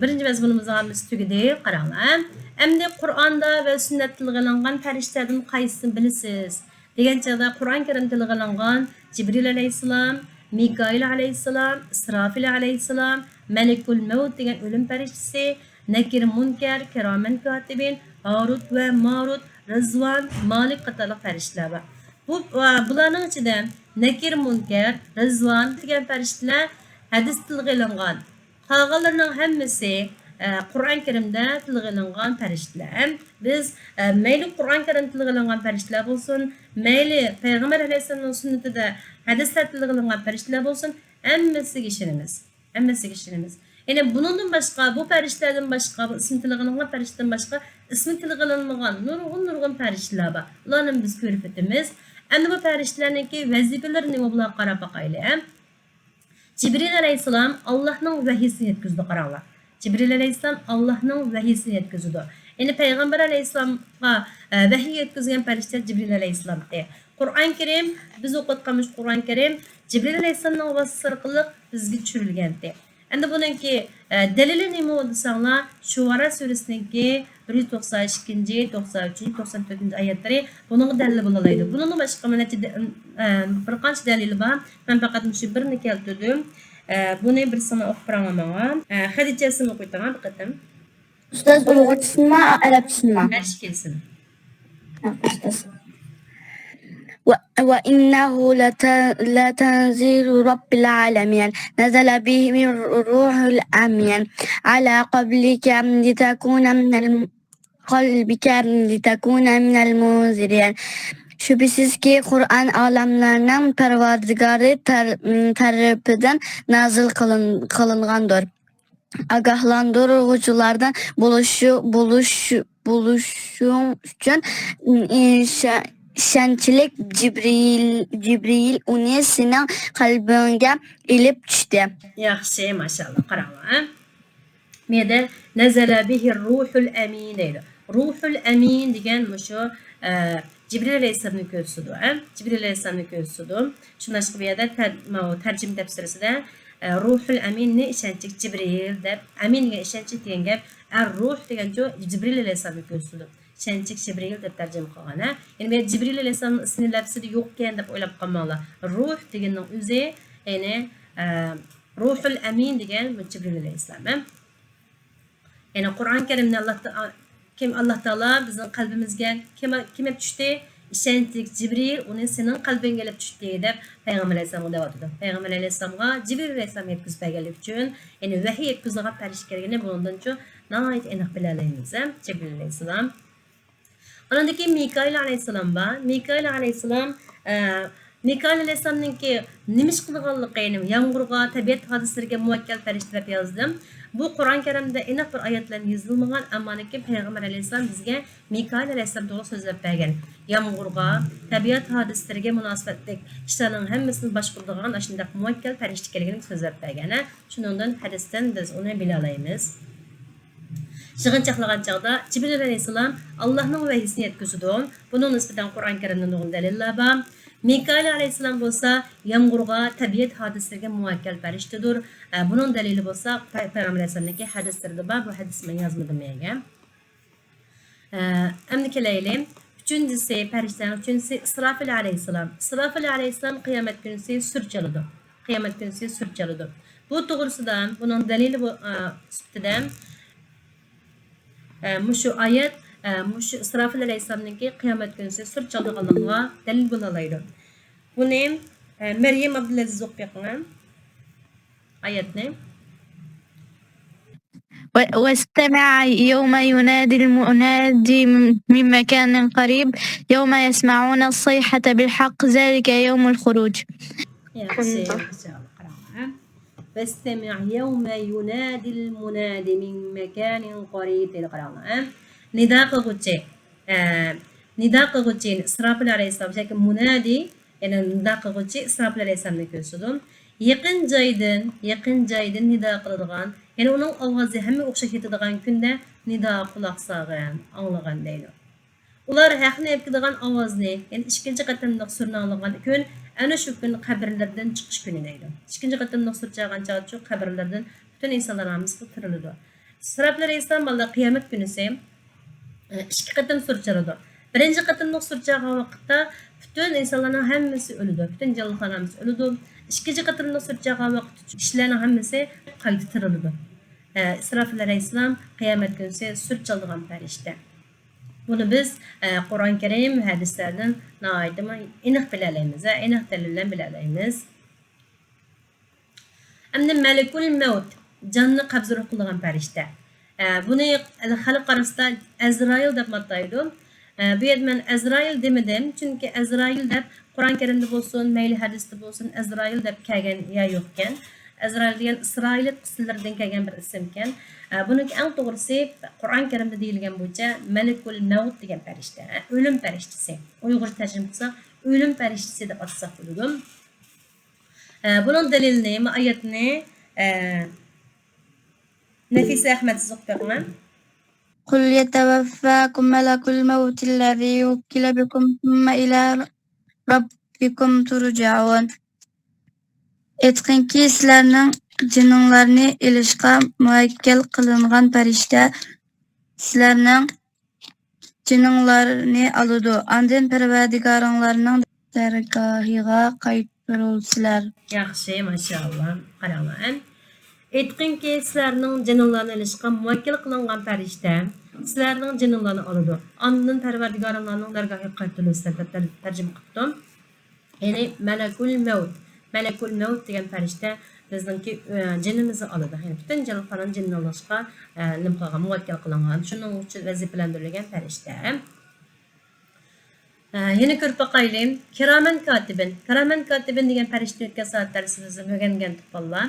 بىرىنچى مەزمۇنىمىزنىڭ ھەممىسى تۈگىدى، قاراڭلار. ئەمدى قۇرئاندا ۋە سۈننەتتە تىلغا ئېلىنغان پەرىشتىلەردىن قايسىسىنى بىلىسىز؟ دېگەن چاغدا قۇرئان كەرىمدە تىلغا ئېلىنغان جىبرىل ئەلەيھىسسالام، مىكائىل ئەلەيھىسسالام، ئىسرافىل ئەلەيھىسسالام، مەلىكۇل مەۋت دېگەن ئۆلۈم پەرىشتىسى، نەكىر مۇنكەر، كىرامەن كاتىبىن، ھاروت ۋە ماروت، رىزۋان، مالىك قاتارلىق پەرىشتىلەر بار. بۇ، بۇلارنىڭ ئىچىدە نەكىر مۇنكەر، رىزۋان دېگەن پەرىشتىلەر ھەدىستە تىلغا ئېلىنغان. قالغانلىرىنىڭ ھەممىسى، ئە، قۇرئان كەرىمدە تىلغا ئېلىنغان پەرىشتىلەر. بىز، ئە، مەيلى قۇرئان كەرىمدە تىلغا ئېلىنغان پەرىشتىلەر بولسۇن، مەيلى پەيغەمبەر ئەلەيھىسسالامنىڭ سۈننىتىدە، ھەدىسلەردە تىلغا ئېلىنغان پەرىشتىلەر بولسۇن، ھەممىسىگە ئىشىنىمىز. ھەممىسىگە ئىشىنىمىز. يەنى بۇنىڭدىن باشقا، بۇ پەرىشتىلەردىن باشقا، بۇ ئىسمى تىلغا ئېلىنغان پەرىشتىدىن باشقا، ئىسمى تىلغا ئېلىنمىغان نۇرغۇن، نۇرغۇن پەرىشتىلەر بار. ئۇلارنى بىز كۆرۈپ ئۆتىمىز. ئەمدى بۇ پەرىشتىلەرنىڭكى ۋەزىپىلىرى نېمە، بۇلارغا قاراپ باقايلى. جىبرىل ئەلەيھىسسالام ئاللاھنىڭ ۋەھىيسىنى يەتكۈزىدۇ، قاراڭلار. جىبرىل ئەلەيھىسسالام ئاللاھنىڭ ۋەھىيسىنى يەتكۈزىدۇ. يەنى پەيغەمبەر ئەلەيھىسسالامغا، ئە، ۋەھىي يەتكۈزگەن پەرىشتە جىبرىل ئەلەيھىسسالامتى. قۇرئان كەرىم، بىز ئوقۇۋاتقان مۇشۇ قۇرئان كەرىم جىبرىل ئەلەيھىسسالامنىڭ ۋاسىتىسى ئارقىلىق بىزگە چۈشۈرۈلگەنتى. ئەمدى بۇنىڭكى، ئە، دەلىلى نېمە دېسەڭلار، شۇئارا سۈرىسىنىڭكى بىر يۈز توقسان ئىككىنچى، توقسان ئۈچىنچى، توقسان تۆتىنچى ئايەتلىرى بۇنىڭغا دەلىل بولالايدۇ. بۇنىڭدىن باشقا مانا نەچچە دە-، ئە، بىر قانچە دەلىلى بار. مەن پەقەت مۇشۇ بىرنى كەلتۈردۈم. ئە، بۇنى بىرسىنى ئوقۇپ بېرىڭلار ماڭا. ئە، خەدىچە، سىزمۇ ئوقۇيتىڭلار بىر قېتىم. ئۇستاز، ئۇيغۇرچىسىنىمۇ، ئەرەبچىسىنىمۇ؟ ھەر ئىككىلىسىنى. ھە، ئۇستاز. و-، وإنه لت-، لتنزيل رب العالمين. نزل به الروح الأمين على قلبك لتكون من الم-، قلبك لتكون من المنذرين. شۈبھىسىزكى، قۇرئان ئالەملەرنىڭ پەرۋەردىگارى تەر-، تەرىپىدىن نازىل قىلىن-، قىلىنغاندۇر. ئاگاھلاندۇرغۇچىلاردىن بولۇشى-، بولۇشى-، بولۇشۇڭ ئۈچۈن، ئىشە-، ئىشەنچلىك جىبرىيىل، جىبرىيىل ئۇنى سېنىڭ قەلبىڭگە ئېلىپ چۈشتى. ياخشى، ماشائاللا، قاراڭلار، ھە؟ مۇ يەردە نەزەلە بىھىر روھۇل ئەمىن دەيدۇ. روھۇل ئەمىن دېگەن مۇشۇ، ئە، جىبرىل ئەلەيھىسسالامنى كۆرسىتىدۇ، ھە؟ جىبرىل ئەلەيھىسسالامنى كۆرسىتىدۇ. شۇنداقچە بۇ يەردە تەر-، ماۋۇ تەرجىمە تەپسىرىسىدە، ئە، روھۇل ئەمىننى ئىشەنچلىك جىبرىل دەپ، ئەمىن دېگەن ئىشەنچلىك دېگەن گەپ، ئەر روھ دېگەنچۇ جىبرىل ئەلەيھىسسالامنى كۆرسىتىدۇ. ئىشەنچلىك جىبرىل دەپ تەرجىمە قىلغان، ھە؟ يەنى بۇ يەردە جىبرىل ئەلەيھىسسالامنىڭ ئىسمى لەپزىدە يوقكەن دەپ ئويلاپ قالماڭلار. روھ دېگەننىڭ ئۆزى، يەنى، ئە، روھۇل ئەمىن دېگەن بۇ جىبرىل ئەلەيھىسسالام، ھە؟ يەنى قۇرئان كەرىمنى ئاللا تا-، كىم، ئاللا تائالا بىزنىڭ قەلبىمىزگە كىم، كىم ئەپ چۈشتى؟ ئىشەنچلىك جىبرىل ئۇنى سېنىڭ قەلبىڭگە ئېلىپ چۈشتى دەپ پەيغەمبەر ئەلەيھىسسالامغا دەۋاتىدۇ. پەيغەمبەر ئەلەيھىسسالامغا جىبرىل ئەلەيھىسسالام يەتكۈزۈپ بەرگەنلىكى ئۈچۈن، يەنى ۋەھىي يەتكۈزىدىغان پەرىشتە ئىكەنلىكىنى بۇنىڭدىنچۇ ناھايىتى ئېنىق بىلەلەيمىز، ھە، جىبرىل ئەلەيھىسسالام. ئاندىن كېيىن مىكائىل ئەلەيھىسسالام بار. مىكائىل ئەلەيھىسسالام، ئە، مىكائىل ئەلەيھىسسالامنىڭكى نېمە ئىش قىلىدىغانلىقى، يەنى يامغۇرغا، تەبىئەت ھادىسىلىرىگە مۇۋەككەل پەرىشتە دەپ يازدىم. بۇ قۇرئان كەرىمدە ئېنىق بىر ئايەت بىلەن يېزىلمىغان، ئەمما لېكىن پەيغەمبەر ئەلەيھىسسالام بىزگە مىكائىل ئەلەيھىسسالام توغرا سۆزلەپ بەرگەن. يامغۇرغا، تەبىئەت ھادىسىلىرىگە مۇناسىۋەتلىك ئىشلارنىڭ ھەممىسىنى باشقۇرىدىغان ئاشۇنداق مۇۋەككەل پەرىشتە ئىكەنلىكىنى سۆزلەپ بەرگەن. شۇنىڭدىن ھەدىستىن بىز ئۇنى بىلەلەيمىز. يىغىنچاقلىغان چاغدا جىبرىل ئەلەيھىسسالام ئاللاھنىڭ ۋەھىيسىنى يەتكۈزىدۇ. بۇنىڭ نىسبەتەن قۇرئان كەرىمدە نۇرغۇن دەلىللەر بار. مىكائىل ئەلەيھىسسالام بولسا يامغۇرغا، تەبىئەت ھادىسىلىرىگە مۇۋەككەل پەرىشتىدۇر. ئە، بۇنىڭ دەلىلى بولسا پەي-، پەيغەمبەر ئەلەيھىسسالامنىڭكى ھەدىسلىرىدە بار. بۇ ھەدىسنى مەن يازمىدىم يەرگە. ئە، ئەمدى كېلەيلى. ئۈچىنچىسى، پەرىشتىلەرنىڭ ئۈچىنچىسى ئىسراپىل ئەلەيھىسسالام. ئىسراپىل ئەلەيھىسسالام قىيامەت كۈنىسى سۈر چالىدۇ. قىيامەت كۈنىسى سۈر چالىدۇ. بۇ توغرىسىدا بۇنىڭ دەلىلى بۇ، ئە، سۈپىتىدە، ئە، مۇشۇ ئايەت، ئە، مۇشۇ ئىسراپىل ئەلەيھىسسالامنىڭكى قىيامەت كۈنىسى سۈر چالىدىغانلىقىغا دەلىل بولالايدۇ. بۇنى، ئە، مەريەم ئابدۇلئەزىز ئوقۇپ بېقىڭ. ئايەتنى. و-، واستمع يوم ينادي المنادي من مكان قريب، يوم يسمعون الصيحة بالحق، ذلك يوم الخروج. ياخشى، ماشائاللا، قاراڭلار. واستمع يوم ينادي المنادي من مكان قريب دەيدۇ، قاراڭلار. نىدا قىلغۇچى، ئە، نىدا قىلغۇچى ئىسراپىل ئەلەيھىسسالام ياكى مۇنادى، يەنى نىدا قىلغۇچى ئىسراپىل ئەلەيھىسسالامنى كۆرسىتىدۇ. يېقىن جايدىن، يېقىن جايدىن نىدا قىلىدىغان، يەنى ئۇنىڭ ئاۋازى ھەممىگە ئوخشاش يېتىدىغان كۈندە نىدا قۇلاق سالغىن، ئاڭلىغىن دەيدۇ. ئۇلار ھەقنى ئېيتىدىغان ئاۋازنى، يەنى ئىككىنچى قېتىملىق سۈرنى ئاڭلىغان كۈن ئەنە شۇ كۈن قەبرىلىرىدىن چىقىش كۈنى دەيدۇ. ئىككىنچى قېتىملىق سۈر چالغان چاغدا شۇ قەبرىلىرىدىن پۈتۈن ئىنسانلار ھاممىسى تىرىلىدۇ. ئىسراپىل ئەلەيھىسسالام بالىلار قىيامەت كۈنىسى، ئىككى قېتىم سۈر چالىدۇ. بىرىنچى قېتىملىق سۈر چالغان ۋاقىتتا پۈتۈن ئىنسانلارنىڭ ھەممىسى ئۆلىدۇ، پۈتۈن جانلىقلار ھەممىسى ئۆلىدۇ. ئىككىنچى قېتىملىق سۈر چالغان ۋاقىتتا كىشىلەرنىڭ ھەممىسى قايتا تىرىلىدۇ. ئە، ئىسراپىل ئەلەيھىسسالام قىيامەت كۈنىسى سۈر چالىدىغان پەرىشتە. بۇنى بىز، ئە، قۇرئان كەرىم ۋە ھەدىسلەردىن ناھايىتى ئېنىق بىلەلەيمىز، ئە، ئېنىق دەلىل بىلەن بىلەلەيمىز. ئەمدى مەلىكۇل مەۋت، جاننى قەبزە روھ قىلىدىغان پەرىشتە. ئە، بۇنى خەلق ئارىسىدا ئەزرائىل دەپ ئاتايدۇ. ئە، بۇ يەردە مەن ئەزرائىل دېمىدىم، چۈنكى ئەزرائىل دەپ قۇرئان كەرىمدە بولسۇن، مەيلى ھەدىستە بولسۇن، ئەزرائىل دەپ كەلگەن يەر يوقكەن. ئەزرائىل دېگەن ئىسرائىلىيەت قىسسىلىرىدىن كەلگەن بىر ئىسىمكەن. ئە، بۇنىڭكى ئەڭ توغرىسى قۇرئان كەرىمدە دېيىلگەن بويىچە مەلىكۇل مەۋت دېگەن پەرىشتە، ئە، ئۆلۈم پەرىشتىسى. ئۇيغۇرچە تەرجىمە قىلساق، ئۆلۈم پەرىشتىسى دەپ ئاتىساق بولىدۇ. ئە، بۇنىڭ دەلىلىنى، ما ئايەتنى، ئە، نەفىسە ئەخمەت سىز ئوقۇپ بېقىڭ. قل يتوفاكم ملك الموت الذي وكل بكم ثم إلى ربكم ترجعون. ئېيتقىنكى، سىلەرنىڭ جېنىڭلارنى ئېلىشقا مۇۋەككەل قىلىنغان پەرىشتە سىلەرنىڭ جېنىڭلارنى ئالىدۇ، ئاندىن پەرۋەردىگارىڭلارنىڭ دەرگاھىغا قايتۇرۇلىسىلەر. ياخشى، ماشائاللا. قاراڭلار. ئېيتقىنكى، سىلەرنىڭ جېنىڭلارنى ئېلىشقا مۇۋەككىل قىلىنغان پەرىشتە سىلەرنىڭ جېنىڭلارنى ئالىدۇ، ئاندىن پەرۋەردىگارىڭلارنىڭ دەرگاھىغا قايتۇرۇلىسىلەر دەپ تەر-، تەرجىمە قىپتۇ. يەنى مەلەكۇل مەۋت. مەلەكۇل مەۋت دېگەن پەرىشتە بىزنىڭكى، ئە، جېنىمىزنى ئالىدۇ. يەنى پۈتۈن جانلىقلارنىڭ جېنىنى ئېلىشقا، ئە، نېمە قىلغان، مۇۋەككەل قىلىنغان. شۇنىڭ ئۈچۈن ۋەزىپىلەندۈرۈلگەن پەرىشتە. ئە، يەنە كۆرۈپ باقايلى. كىرامەن كاتىبىن. كىرامەن كاتىبىن دېگەن پەرىشتە ئۆتكەن سائەت دەرسىمىزدە ئۆگەنگەنتۇق بالىلار.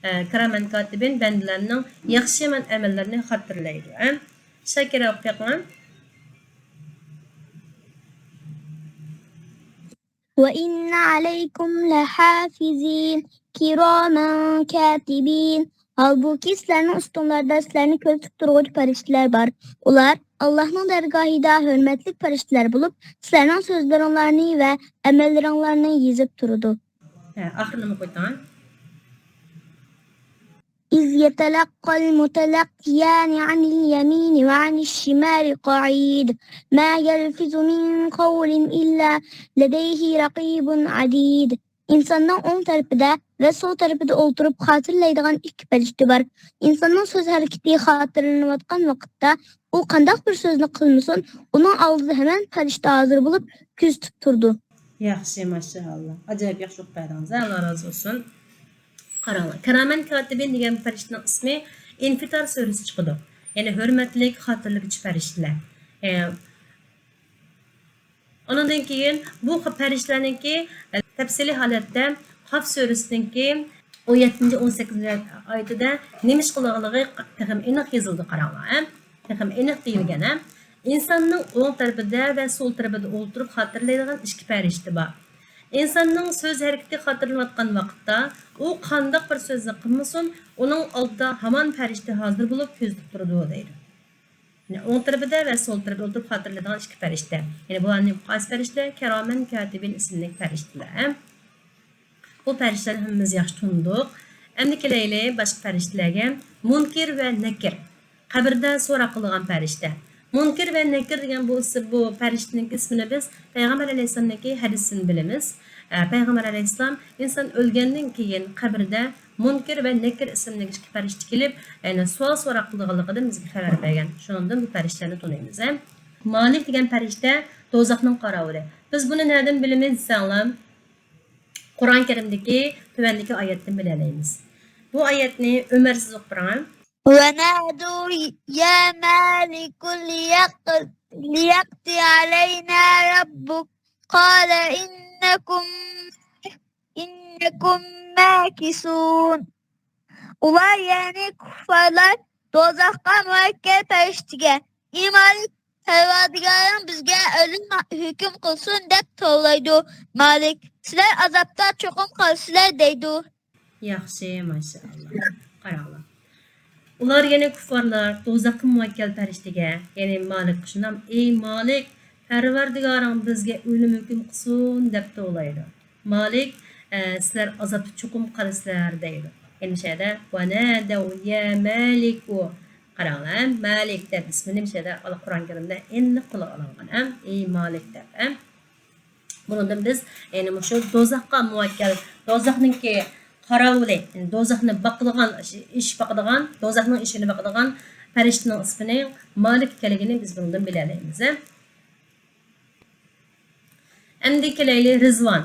ئە، كىرامەن كاتىبىن بەندىلەرنىڭ ياخشى يامان ئەمەللىرىنى خاتىرىلەيدۇ. ئە، شاكىرە ئوقۇپ بېقىڭ. وإن عليكم لحافظين كراما كاتبين. ھالبۇكى، سىلەرنىڭ ئۈستۈڭلاردا سىلەرنى كۆزىتىپ تۇرغۇچى پەرىشتىلەر بار. ئۇلار ئاللاھنىڭ دەرگاھىدا ھۆرمەتلىك پەرىشتىلەر بولۇپ، سىلەرنىڭ سۆزلىرىڭلارنى ۋە ئەمەللىرىڭلارنى يېزىپ تۇرىدۇ. ھە، ئاخىرىنى ئوقۇيتىڭ. إذ يتلقى المتلقيان عن اليمين وعن الشمال قعيد ما يلفظ من قول إلا لديه رقيب عتيد. ئىنساننىڭ ئوڭ تەرىپىدە ۋە سول تەرىپىدە ئولتۇرۇپ خاتىرىلەيدىغان ئىككى پەرىشتە بار. ئىنساننىڭ سۆز ھەرىكىتى خاتىرىلىنىۋاتقان ۋاقىتتا، ئۇ قانداق بىر سۆزنى قىلمىسۇن، ئۇنىڭ ئالدىدا ھەمان پەرىشتە ھازىر بولۇپ، كۆزىتىپ تۇرىدۇ. ياخشى، ماشائاللا. ئاجايىپ ياخشى ئوقۇپ بەردىڭىز، ئاللا رازى بولسۇن. قاراڭلار، كىرامەن كاتىبىن دېگەن پەرىشتىنىڭ ئىسمى ئىنفىتار سۈرىسى چىقىدۇ. يەنى ھۆرمەتلىك، خاتىرىلىگۈچى پەرىشتىلەر. ئە، ئۇنىڭدىن كېيىن بۇ پەرىشتىلەرنىڭكى، ئە، تەپسىلىي ھالەتتە قاف سۈرىسىنىڭكى ئون يەتتىنچى، ئون سەككىزىنچى ئايىتىدە نېمە ئىش قىلىدىغانلىقى تېخىمۇ ئېنىق يېزىلدى، قاراڭلار، ھە؟ تېخىمۇ ئېنىق دېيىلگەن، ھە؟ ئىنساننىڭ ئوڭ تەرىپىدە ۋە سول تەرىپىدە ئولتۇرۇپ خاتىرىلەيدىغان ئىككى پەرىشتە بار. ئىنساننىڭ سۆز ھەرىكىتى خاتىرىلىنىۋاتقان ۋاقىتتا، ئۇ قانداق بىر سۆزنى قىلمىسۇن، ئۇنىڭ ئالدىدا ھامان پەرىشتە ھازىر بولۇپ كۆزىتىپ تۇرىدۇ، دەيدۇ. يەنى ئوڭ تەرىپىدە ۋە سول تەرىپىدە ئولتۇرۇپ خاتىرىلەيدىغان ئىككى پەرىشتە. يەنى بۇلارنى قايسى پەرىشتىلەر؟ كىرامەن كاتىبىن ئىسىملىك پەرىشتىلەر. بۇ پەرىشتىلەرنى ھەممىمىز ياخشى تونۇدۇق. ئەمدى كېلەيلى باشقا پەرىشتىلەرگە. مۇنكىر ۋە نەكىر. قەبرىدە سوراق قىلىدىغان پەرىشتە. مۇنكىر ۋە نەكىر دېگەن بۇ ئىسىم، بۇ پەرىشتىنىڭ ئىسمىنى بىز پەيغەمبەر ئەلەيھىسسالامنىڭكى ھەدىسىدىن بىلىمىز. ئە، پەيغەمبەر ئەلەيھىسسالام ئىنسان ئۆلگەندىن كېيىن قەبرىدە مۇنكىر ۋە نەكىر ئىسىملىك ئىككى پەرىشتە كېلىپ، يەنى سوئال سوراق قىلىدىغانلىقىدىن بىزگە خەۋەر بەرگەن. شۇنىڭدىن بۇ پەرىشتىلەرنى تونۇيمىز، ھە. مالىك دېگەن پەرىشتە دوزاخنىڭ قاراۋۇلى. بىز بۇنى نەدىن بىلىمىز دېسەڭلار، قۇرئان كەرىمدىكى تۆۋەندىكى ئايەتتىن بىلەلەيمىز. بۇ ئايەتنى ئۆمەر سىز ئوقۇپ بېرىڭ. ونادوا يا مالك ليق-، ليقض علينا ربك قال إنكم، إنكم ماكثون. ئۇلار، يەنى كۇففارلار، دوزاخقا مۇۋەككىل پەرىشتىگە، ئى مالىك، پەرۋەردىگارىڭ بىزگە ئۆلۈم ھۆكۈم قىلسۇن، دەپ توۋلايدۇ. مالىك، سىلەر ئازابتا چوقۇم قالىسىلەر، دەيدۇ. ياخشى، ماشائاللا. قاراڭلار. ئۇلار، يەنى كۇففارلار، دوزاخقا مۇۋەككىل پەرىشتىگە، يەنى مالىكقا شۇنداق، ئى مالىك، پەرۋەردىگارىڭ بىزگە ئۆلۈم ھۆكۈم قىلسۇن، دەپ توۋلايدۇ. مالىك، ئە، سىلەر ئازابتا چوقۇم قالىسىلەر، دەيدۇ. يەنى مۇشۇ يەردە، ونادوا يا مالك. قاراڭلار، مالىك دەپ ئىسمىنى مۇشۇ يەردە قۇرئان كەرىمدە ئېنىق تىلغا ئالىنغان، ئەم، ئى مالىك دەپ، ئەم. بۇنىڭدىن بىز، يەنى مۇشۇ دوزاخقا مۇۋەككىل، دوزاخنىڭكى قاراۋۇلى، يەنى دوزاخنى باقىدىغان، ئىش باقىدىغان، دوزاخنىڭ ئىشىكىنى باقىدىغان پەرىشتىنىڭ ئىسمىنىڭ مالىك ئىكەنلىكىنى بىز بۇنىڭدىن بىلەلەيمىز. ئەمدى كېلەيلى رىزۋان.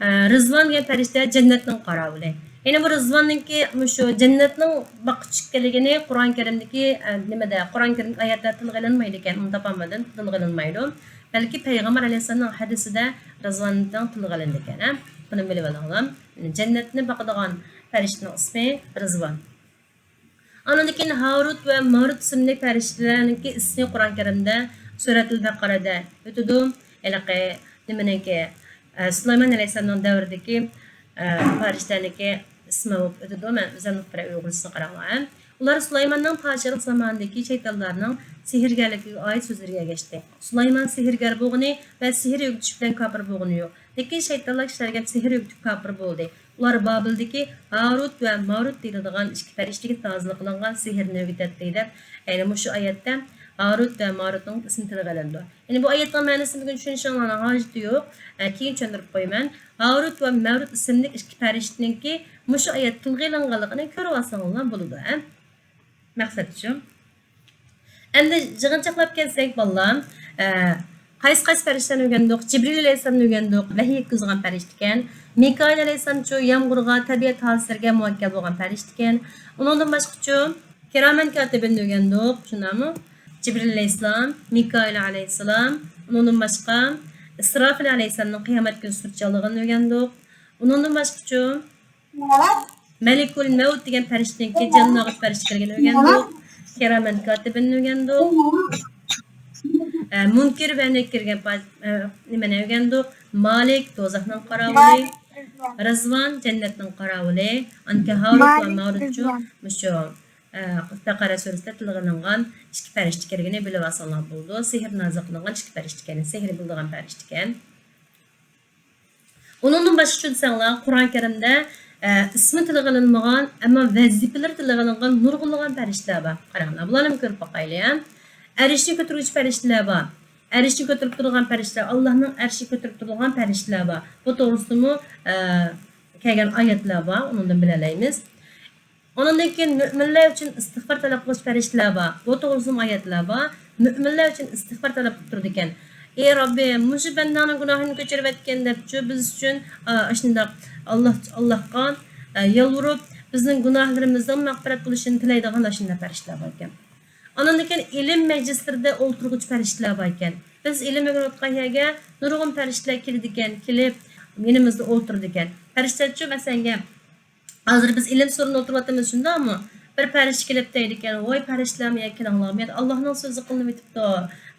ئە، رىزۋان دېگەن پەرىشتە جەننەتنىڭ قاراۋۇلى. يەنى بۇ رىزۋاننىڭكى مۇشۇ جەننەتنىڭ باققۇچى ئىكەنلىكىنى قۇرئان كەرىمدىكى، ئە، نېمىدە، قۇرئان كەرىمدىكى ئايەتلەر تىلغا ئېلىنمايدىكەن، ئۇنى تاپالمىدىم، تىلغا ئېلىنمايدۇ. بەلكى پەيغەمبەر ئەلەيھىسسالامنىڭ ھەدىسىدە رىزۋاننىڭ تىلغا ئېلىندىكەن، ھە؟ بۇنى بىلىۋېلىڭلار. جەننەتنى باقىدىغان پەرىشتىنىڭ ئىسمى رىزۋان. ئاندىن كېيىن ھاروت ۋە ماروت ئىسىملىك پەرىشتىلەرنىڭكى ئىسمى قۇرئان كەرىمدە سۈرەتۇل بەقەرەدە ئۆتىدۇ. ھېلىقى نېمىنىڭكى، ئە، سۇلايمان ئەلەيھىسسالامنىڭ دەۋرىدىكى، ئە، پەرىشتىلەرنىڭكى ئىسمى بولۇپ ئۆتىدۇ. مەن ئۆزۈم ئۇقۇپ بېرەي ئۇيغۇرچىسىنى، قاراڭلار. ئۇلار سۇلايماننىڭ پادىشاھلىق زامانىدىكى شەيتانلارنىڭ سېھىرگەرلىكىگە ئائىت سۆزلىرىگە ئەگەشتى. سۇلايمان سېھىرگەر بولغىنى ۋە سېھىر ئۆگىتىش بىلەن كاپىر بولغىنى يوق. لېكىن شەيتانلار كىشىلەرگە سېھىر ئۆگىتىپ كاپىر بولدى. ئۇلار بابىلدىكى ھاروت ۋە ماروت دېيىلىدىغان ئىككى پەرىشتىگە تازىلىق قىلىنغان سېھىرنى ئۆگىتەتتى، دەپ، يەنى مۇشۇ ئايەتتە ھاروت ۋە ماروتنىڭ ئىسمى تىلغا ئېلىنىدۇ. يەنى بۇ ئايەتنىڭ مەنىسىنى بۈگۈن چۈشىنىشىڭلارنىڭ ھاجىتى يوق. ئە، كېيىن چۈشەندۈرۈپ قويىمەن. ھاروت ۋە ماروت ئىسىملىك ئىككى پەرىشتىنىڭكى مۇشۇ ئايەت تىلغا ئېلىنغانلىقىنى كۆرۈۋالساڭلار بولىدۇ، ھە؟ مەقسەتچۇ؟ ئەمدى يىغىنچاقلاپ كەلسەك، بالىلار، ئە، قايسى، قايسى پەرىشتىلەرنى ئۆگەندۇق؟ جىبرىل ئەلەيھىسسالامنى ئۆگەندۇق، ۋەھىي يەتكۈزىدىغان پەرىشتە ئىكەن. مىكائىل ئەلەيھىسسالامچۇ، يامغۇرغا، تەبىئەت ھادىسىلىرىگە مۇۋەككىل بولغان پەرىشتە ئىكەن. ئۇنىڭدىن باشقىچۇ، كىرامەن كاتىبىننى ئۆگەندۇق، شۇنداقمۇ؟ جىبرىل ئەلەيھىسسالام، مىكائىل ئەلەيھىسسالام، ئۇنىڭدىن باشقا ئىسرافىل ئەلەيھىسسالامنىڭ قىيامەت كۈنى سۈر چالىدىغىنىنى ئۆگەندۇق. ئۇنىڭدىن باشقىچۇ، مەلىكۇل مەۋت دېگەن پەرىشتىنىڭكى جاننى ئالغۇچى پەرىشتە ئىكەنلىكىنى ئۆگەندۇق. كىرامەن كاتىبىننى ئۆگەندۇق. ئە، مۇنكىر ۋە نەكىر دېگەن پا-، ئە، نېمىنى ئۆگەندۇق؟ مالىك، دوزاخنىڭ قاراۋۇلى. رىزۋان، جەننەتنىڭ قاراۋۇلى. ئانكى ھاروت ۋە ماروتچۇ، مۇشۇ، ئە، بەقەرە سۈرىسىدە تىلغا ئېلىنغان ئىككى پەرىشتە ئىكەنلىكىنى بىلىۋالساڭلار بولىدۇ. سېھىر نازىل قىلىنغان ئىككى پەرىشتە ئىكەن، سېھىر بىلىدىغان پەرىشتە ئىكەن. ئۇنىڭدىن باشقىچۇ دېسەڭلار، قۇرئان كەرىمدە، ئە، ئىسمى تىلغا ئېلىنمىغان، ئەمما ۋەزىپىلىرى تىلغا ئېلىنغان نۇرغۇنلىغان پەرىشتىلەر بار. قاراڭلار، بۇلارنى كۆرۈپ باقايلى، ھە. ئەرشنى كۆتۈرگۈچى پەرىشتىلەر بار. ئەرشنى كۆتۈرۈپ تۇرىدىغان پەرىشتىلەر، ئاللاھنىڭ ئەرشىگە كۆتۈرۈپ تۇرىدىغان پەرىشتىلەر بار. بۇ توغرىسىدىمۇ، ئە، كەلگەن ئايەتلەر بار، ئۇنىڭدىن بىلەلەيمىز. ئۇنىڭدىن كېيىن مۆمىنلەر ئۈچۈن ئىستىغپار تەلەپ قىلغۇچى پەرىشتىلەر بار. بۇ توغرىسىدىمۇ ئايەتلەر بار. مۆمىنلەر ئۈچۈن ئىستىغپار تەلەپ قىلىپ تۇرىدىكەن. ئى رەببى، مۇشۇ بەندەڭنىڭ گۇناھىنى كەچۈرۈۋەتكىن دەپچۇ، بىز ئۈچۈن، ئا، ئاشۇنداق ئاللاھ، ئاللاھقا، ئا، يالۋۇرۇپ، بىزنىڭ گۇناھلىرىمىزنىڭ مەغپىرەت بولۇشىنى تىلەيدىغان ئاشۇنداق پەرىشتىلەر بار ئىكەن. ئاندىن كېيىن ئىلىم مەجلىسلىرىدە ئولتۇرغۇچى پەرىشتىلەر بار ئىكەن. بىز ئىلىم ئۆگىنىۋاتقان يەرگە نۇرغۇن پەرىشتىلەر كېلىدىكەن، كېلىپ يېنىمىزدا ئولتۇرىدىكەن. پەرىشتىلەرچۇ، مەسىلەن، ھازىر بىز ئىلىم سورۇنىدا ئولتۇرۇۋاتىمىز، شۇنداقمۇ؟ بىر پەرىشتە كېلىپ دەيدىكەن، ۋاي پەرىشتىلەر، مۇيەرگە كېلىڭلار، مۇيەردە ئاللاھنىڭ سۆزى قىلىنىۋېتىپتۇ،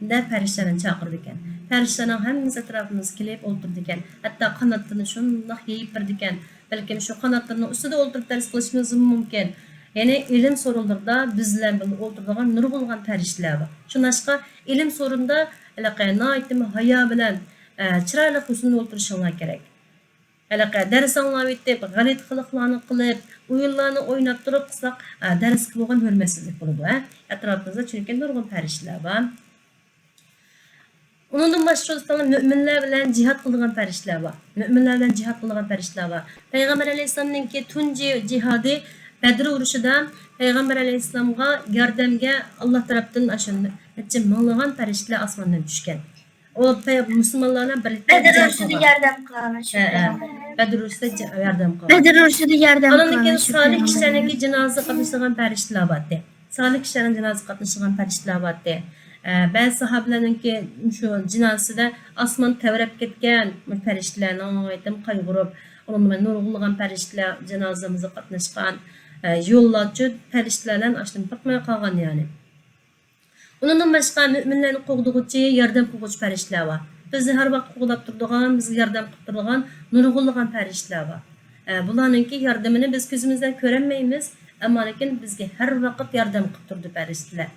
دەپ پەرىشتىلەرنى چاقىرىدىكەن. پەرىشتىلەرنىڭ ھەممىسى ئەتراپىمىزغا كېلىپ ئولتۇرىدىكەن. ھەتتا قاناتلىرىنى شۇنداق يېيىپ بېرىدىكەن. بەلكىم شۇ قاناتلىرىنىڭ ئۈستىدە ئولتۇرۇپ دەرس قىلىشىمىزمۇ مۇمكىن. يەنى ئىلىم سورۇنلىرىدا بىز بىلەن بىللە ئولتۇرىدىغان نۇرغۇنلىغان پەرىشتىلەر بار. شۇڭلاشقا ئىلىم سورۇنىدا ھېلىقى ناھايىتىمۇ ھايا بىلەن، ئە، چىرايلىق ھۆسنىدە ئولتۇرۇشۇڭلار كېرەك. ھېلىقى دەرس ئاڭلاۋېتىپ، غەلىتە قىلىقلارنى قىلىپ، ئويۇنلارنى ئويناپ تۇرۇپ قىلساق، ئە، دەرسكە بولغان ھۆرمەتسىزلىك بولىدۇ، ھە؟ ئەتراپىمىزدا چۈنكى نۇرغۇن پەرىشتىلەر بار. ئۇنىڭدىن باشقا، ئۇستازلار، مۆمىنلەر بىلەن جىھاد قىلىدىغان پەرىشتىلەر بار. مۆمىنلەر بىلەن جىھاد قىلىدىغان پەرىشتىلەر بار. پەيغەمبەر ئەلەيھىسسالامنىڭكى تۇنجى جىھادى بەدر ئۇرۇشىدا پەيغەمبەر ئەلەيھىسسالامغا ياردەمگە ئاللا تەرەپتىن ئاشۇ نەچچە مىڭلىغان پەرىشتىلەر ئاسماندىن چۈشكەن. ئۇ پەي-، مۇسۇلمانلار بىلەن بىرلىكتە بەدر جەڭ ئۇرۇشىدا قىلغان. ياردەم قىلغان ھە، ھە. بەدر ئۇرۇشىدا جە-، ياردەم قىلغان. بەدر ئۇرۇشىدا ياردەم ئاندىن كېيىن قىلغان شۇ سالىھ پەيغەمبەر. كىشىلەرنىڭكى جىنازىسىغا قاتنىشىدىغان پەرىشتىلەر بارتتى. سالىھ كىشىلەرنىڭ جىنازىسىغا قاتنىشىدىغان پەرىشتىلەر بارتتى. ئە، بەزى ساھابىلەرنىڭكى شۇ جىنازىسىدە ئاسمان تەۋرەپ كەتكەن، پەرىشتىلەر ناھايىتى قايغۇرۇپ، ئۇنىڭدىن نۇرغۇنلىغان پەرىشتىلەر جىنازىمىزغا قاتناشقان، ئە، يوللارچۇ پەرىشتىلەر بىلەن ئاشۇندىن پاتماي قالغان يەنى. ئۇنىڭدىن باشقا مۆمىنلەرنى قوغدىغۇچى، ياردەم قىلغۇچى پەرىشتىلەر بار. بىزنى ھەر ۋاقىت قوغداپ تۇرىدىغان، بىزگە ياردەم قىلىپ تۇرىدىغان نۇرغۇنلىغان پەرىشتىلەر بار. ئە، بۇلارنىڭكى ياردىمىنى بىز كۆزىمىز بىلەن كۆرەلمەيمىز، ئەمما لېكىن بىزگە ھەر ۋاقىت ياردەم قىلىپ تۇرىدۇ پەرىشتىلەر.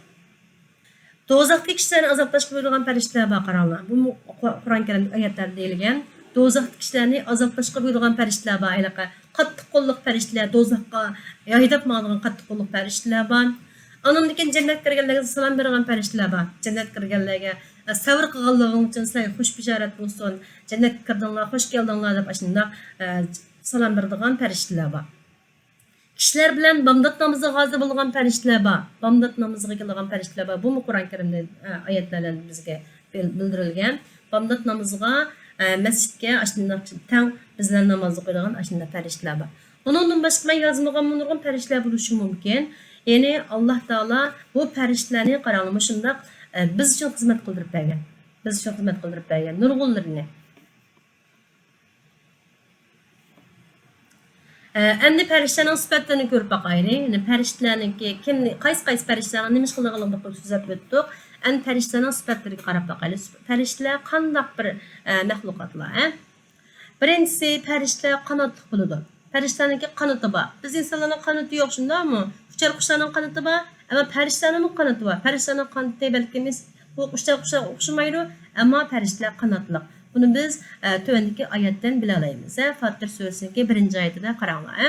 دوزاختىكى كىشىلەرنى ئازابلاشقا بۇيرۇلغان پەرىشتىلەر بار، قاراڭلار. بۇمۇ قۇ-، قۇرئان كەرىمدىكى ئايەتلەردە دېيىلگەن. دوزاختىكى كىشىلەرنى ئازابلاشقا بۇيرۇلغان پەرىشتىلەر بار، ھېلىقى قاتتىق قوللۇق پەرىشتىلەر، دوزاخقا ھەيدەپ ماڭىدىغان قاتتىق قوللۇق پەرىشتىلەر بار. ئاندىن كېيىن جەننەتكە كىرگەنلەرگە سالام بېرىدىغان پەرىشتىلەر بار. جەننەتكە كىرگەنلەرگە، ئە، سەۋر قىلغانلىقىڭ ئۈچۈن سىلەرگە خۇش بېشارەت بولسۇن، جەننەتكە كىردىڭلار، خۇش كەلدىڭلار دەپ ئاشۇنداق، ئە، سالام بېرىدىغان پەرىشتىلەر بار. كىشىلەر بىلەن بامدات نامىزىغا ھازىر بولغان پەرىشتىلەر بار. بامدات نامىزىغا كېلىدىغان پەرىشتىلەر بار. بۇمۇ قۇرئان كەرىمدە، ئە، ئايەتلەر بىلەن بىزگە بىل-، بىلدۈرۈلگەن. بامدات نامىزىغا، ئە، مەسچىتكە ئاشۇنداق تەڭ بىز بىلەن ناماز ئوقۇيدىغان ئاشۇنداق پەرىشتىلەر بار. ئۇنىڭدىن باشقا مەن يازمىغانمۇ نۇرغۇن پەرىشتىلەر بولۇشى مۇمكىن. يەنى ئاللا تائالا بۇ پەرىشتىلەرنى، قاراڭلار، مۇشۇنداق، ئە، بىز ئۈچۈن خىزمەت قىلدۇرۇپ بەرگەن. بىز ئۈچۈن خىزمەت قىلدۇرۇپ بەرگەن نۇرغۇنلىرىنى. ئە، ئەمدى پەرىشتىلەرنىڭ سۈپەتلىرىنى كۆرۈپ باقايلى. يەنى پەرىشتىلەرنىڭكى كىم، قايسى، قايسى پەرىشتىلەرنىڭ نېمە ئىش قىلىدىغانلىقىنى سۆزلەپ ئۆتتۇق. ئەمدى پەرىشتىلەرنىڭ سۈپەتلىرىگە قاراپ باقايلى. سۈپ-، پەرىشتىلەر قانداق بىر، ئە، مەخلۇقاتلار، ھە؟ بىرىنچىسى، پەرىشتىلەر قاناتلىق بولىدۇ. پەرىشتىلەرنىڭكى قانىتى بار. بىز ئىنسانلارنىڭ قانىتى يوق، شۇنداقمۇ؟ ئۇچار قۇشلارنىڭ قانىتى بار، ئەمما پەرىشتىلەرنىڭمۇ قانىتى بار. پەرىشتىلەرنىڭ قانىتى بەلكىم ئۇ ئۇچار قۇشلارغا ئوخشىمايدۇ، ئەمما پەرىشتىلەر قاناتلىق. بۇنى بىز، ئە، تۆۋەندىكى ئايەتتىن بىلەلەيمىز. ھە، فاتىر سۈرىسىنىڭكى بىرىنچى ئايىتىدە قاراڭلار. ھە.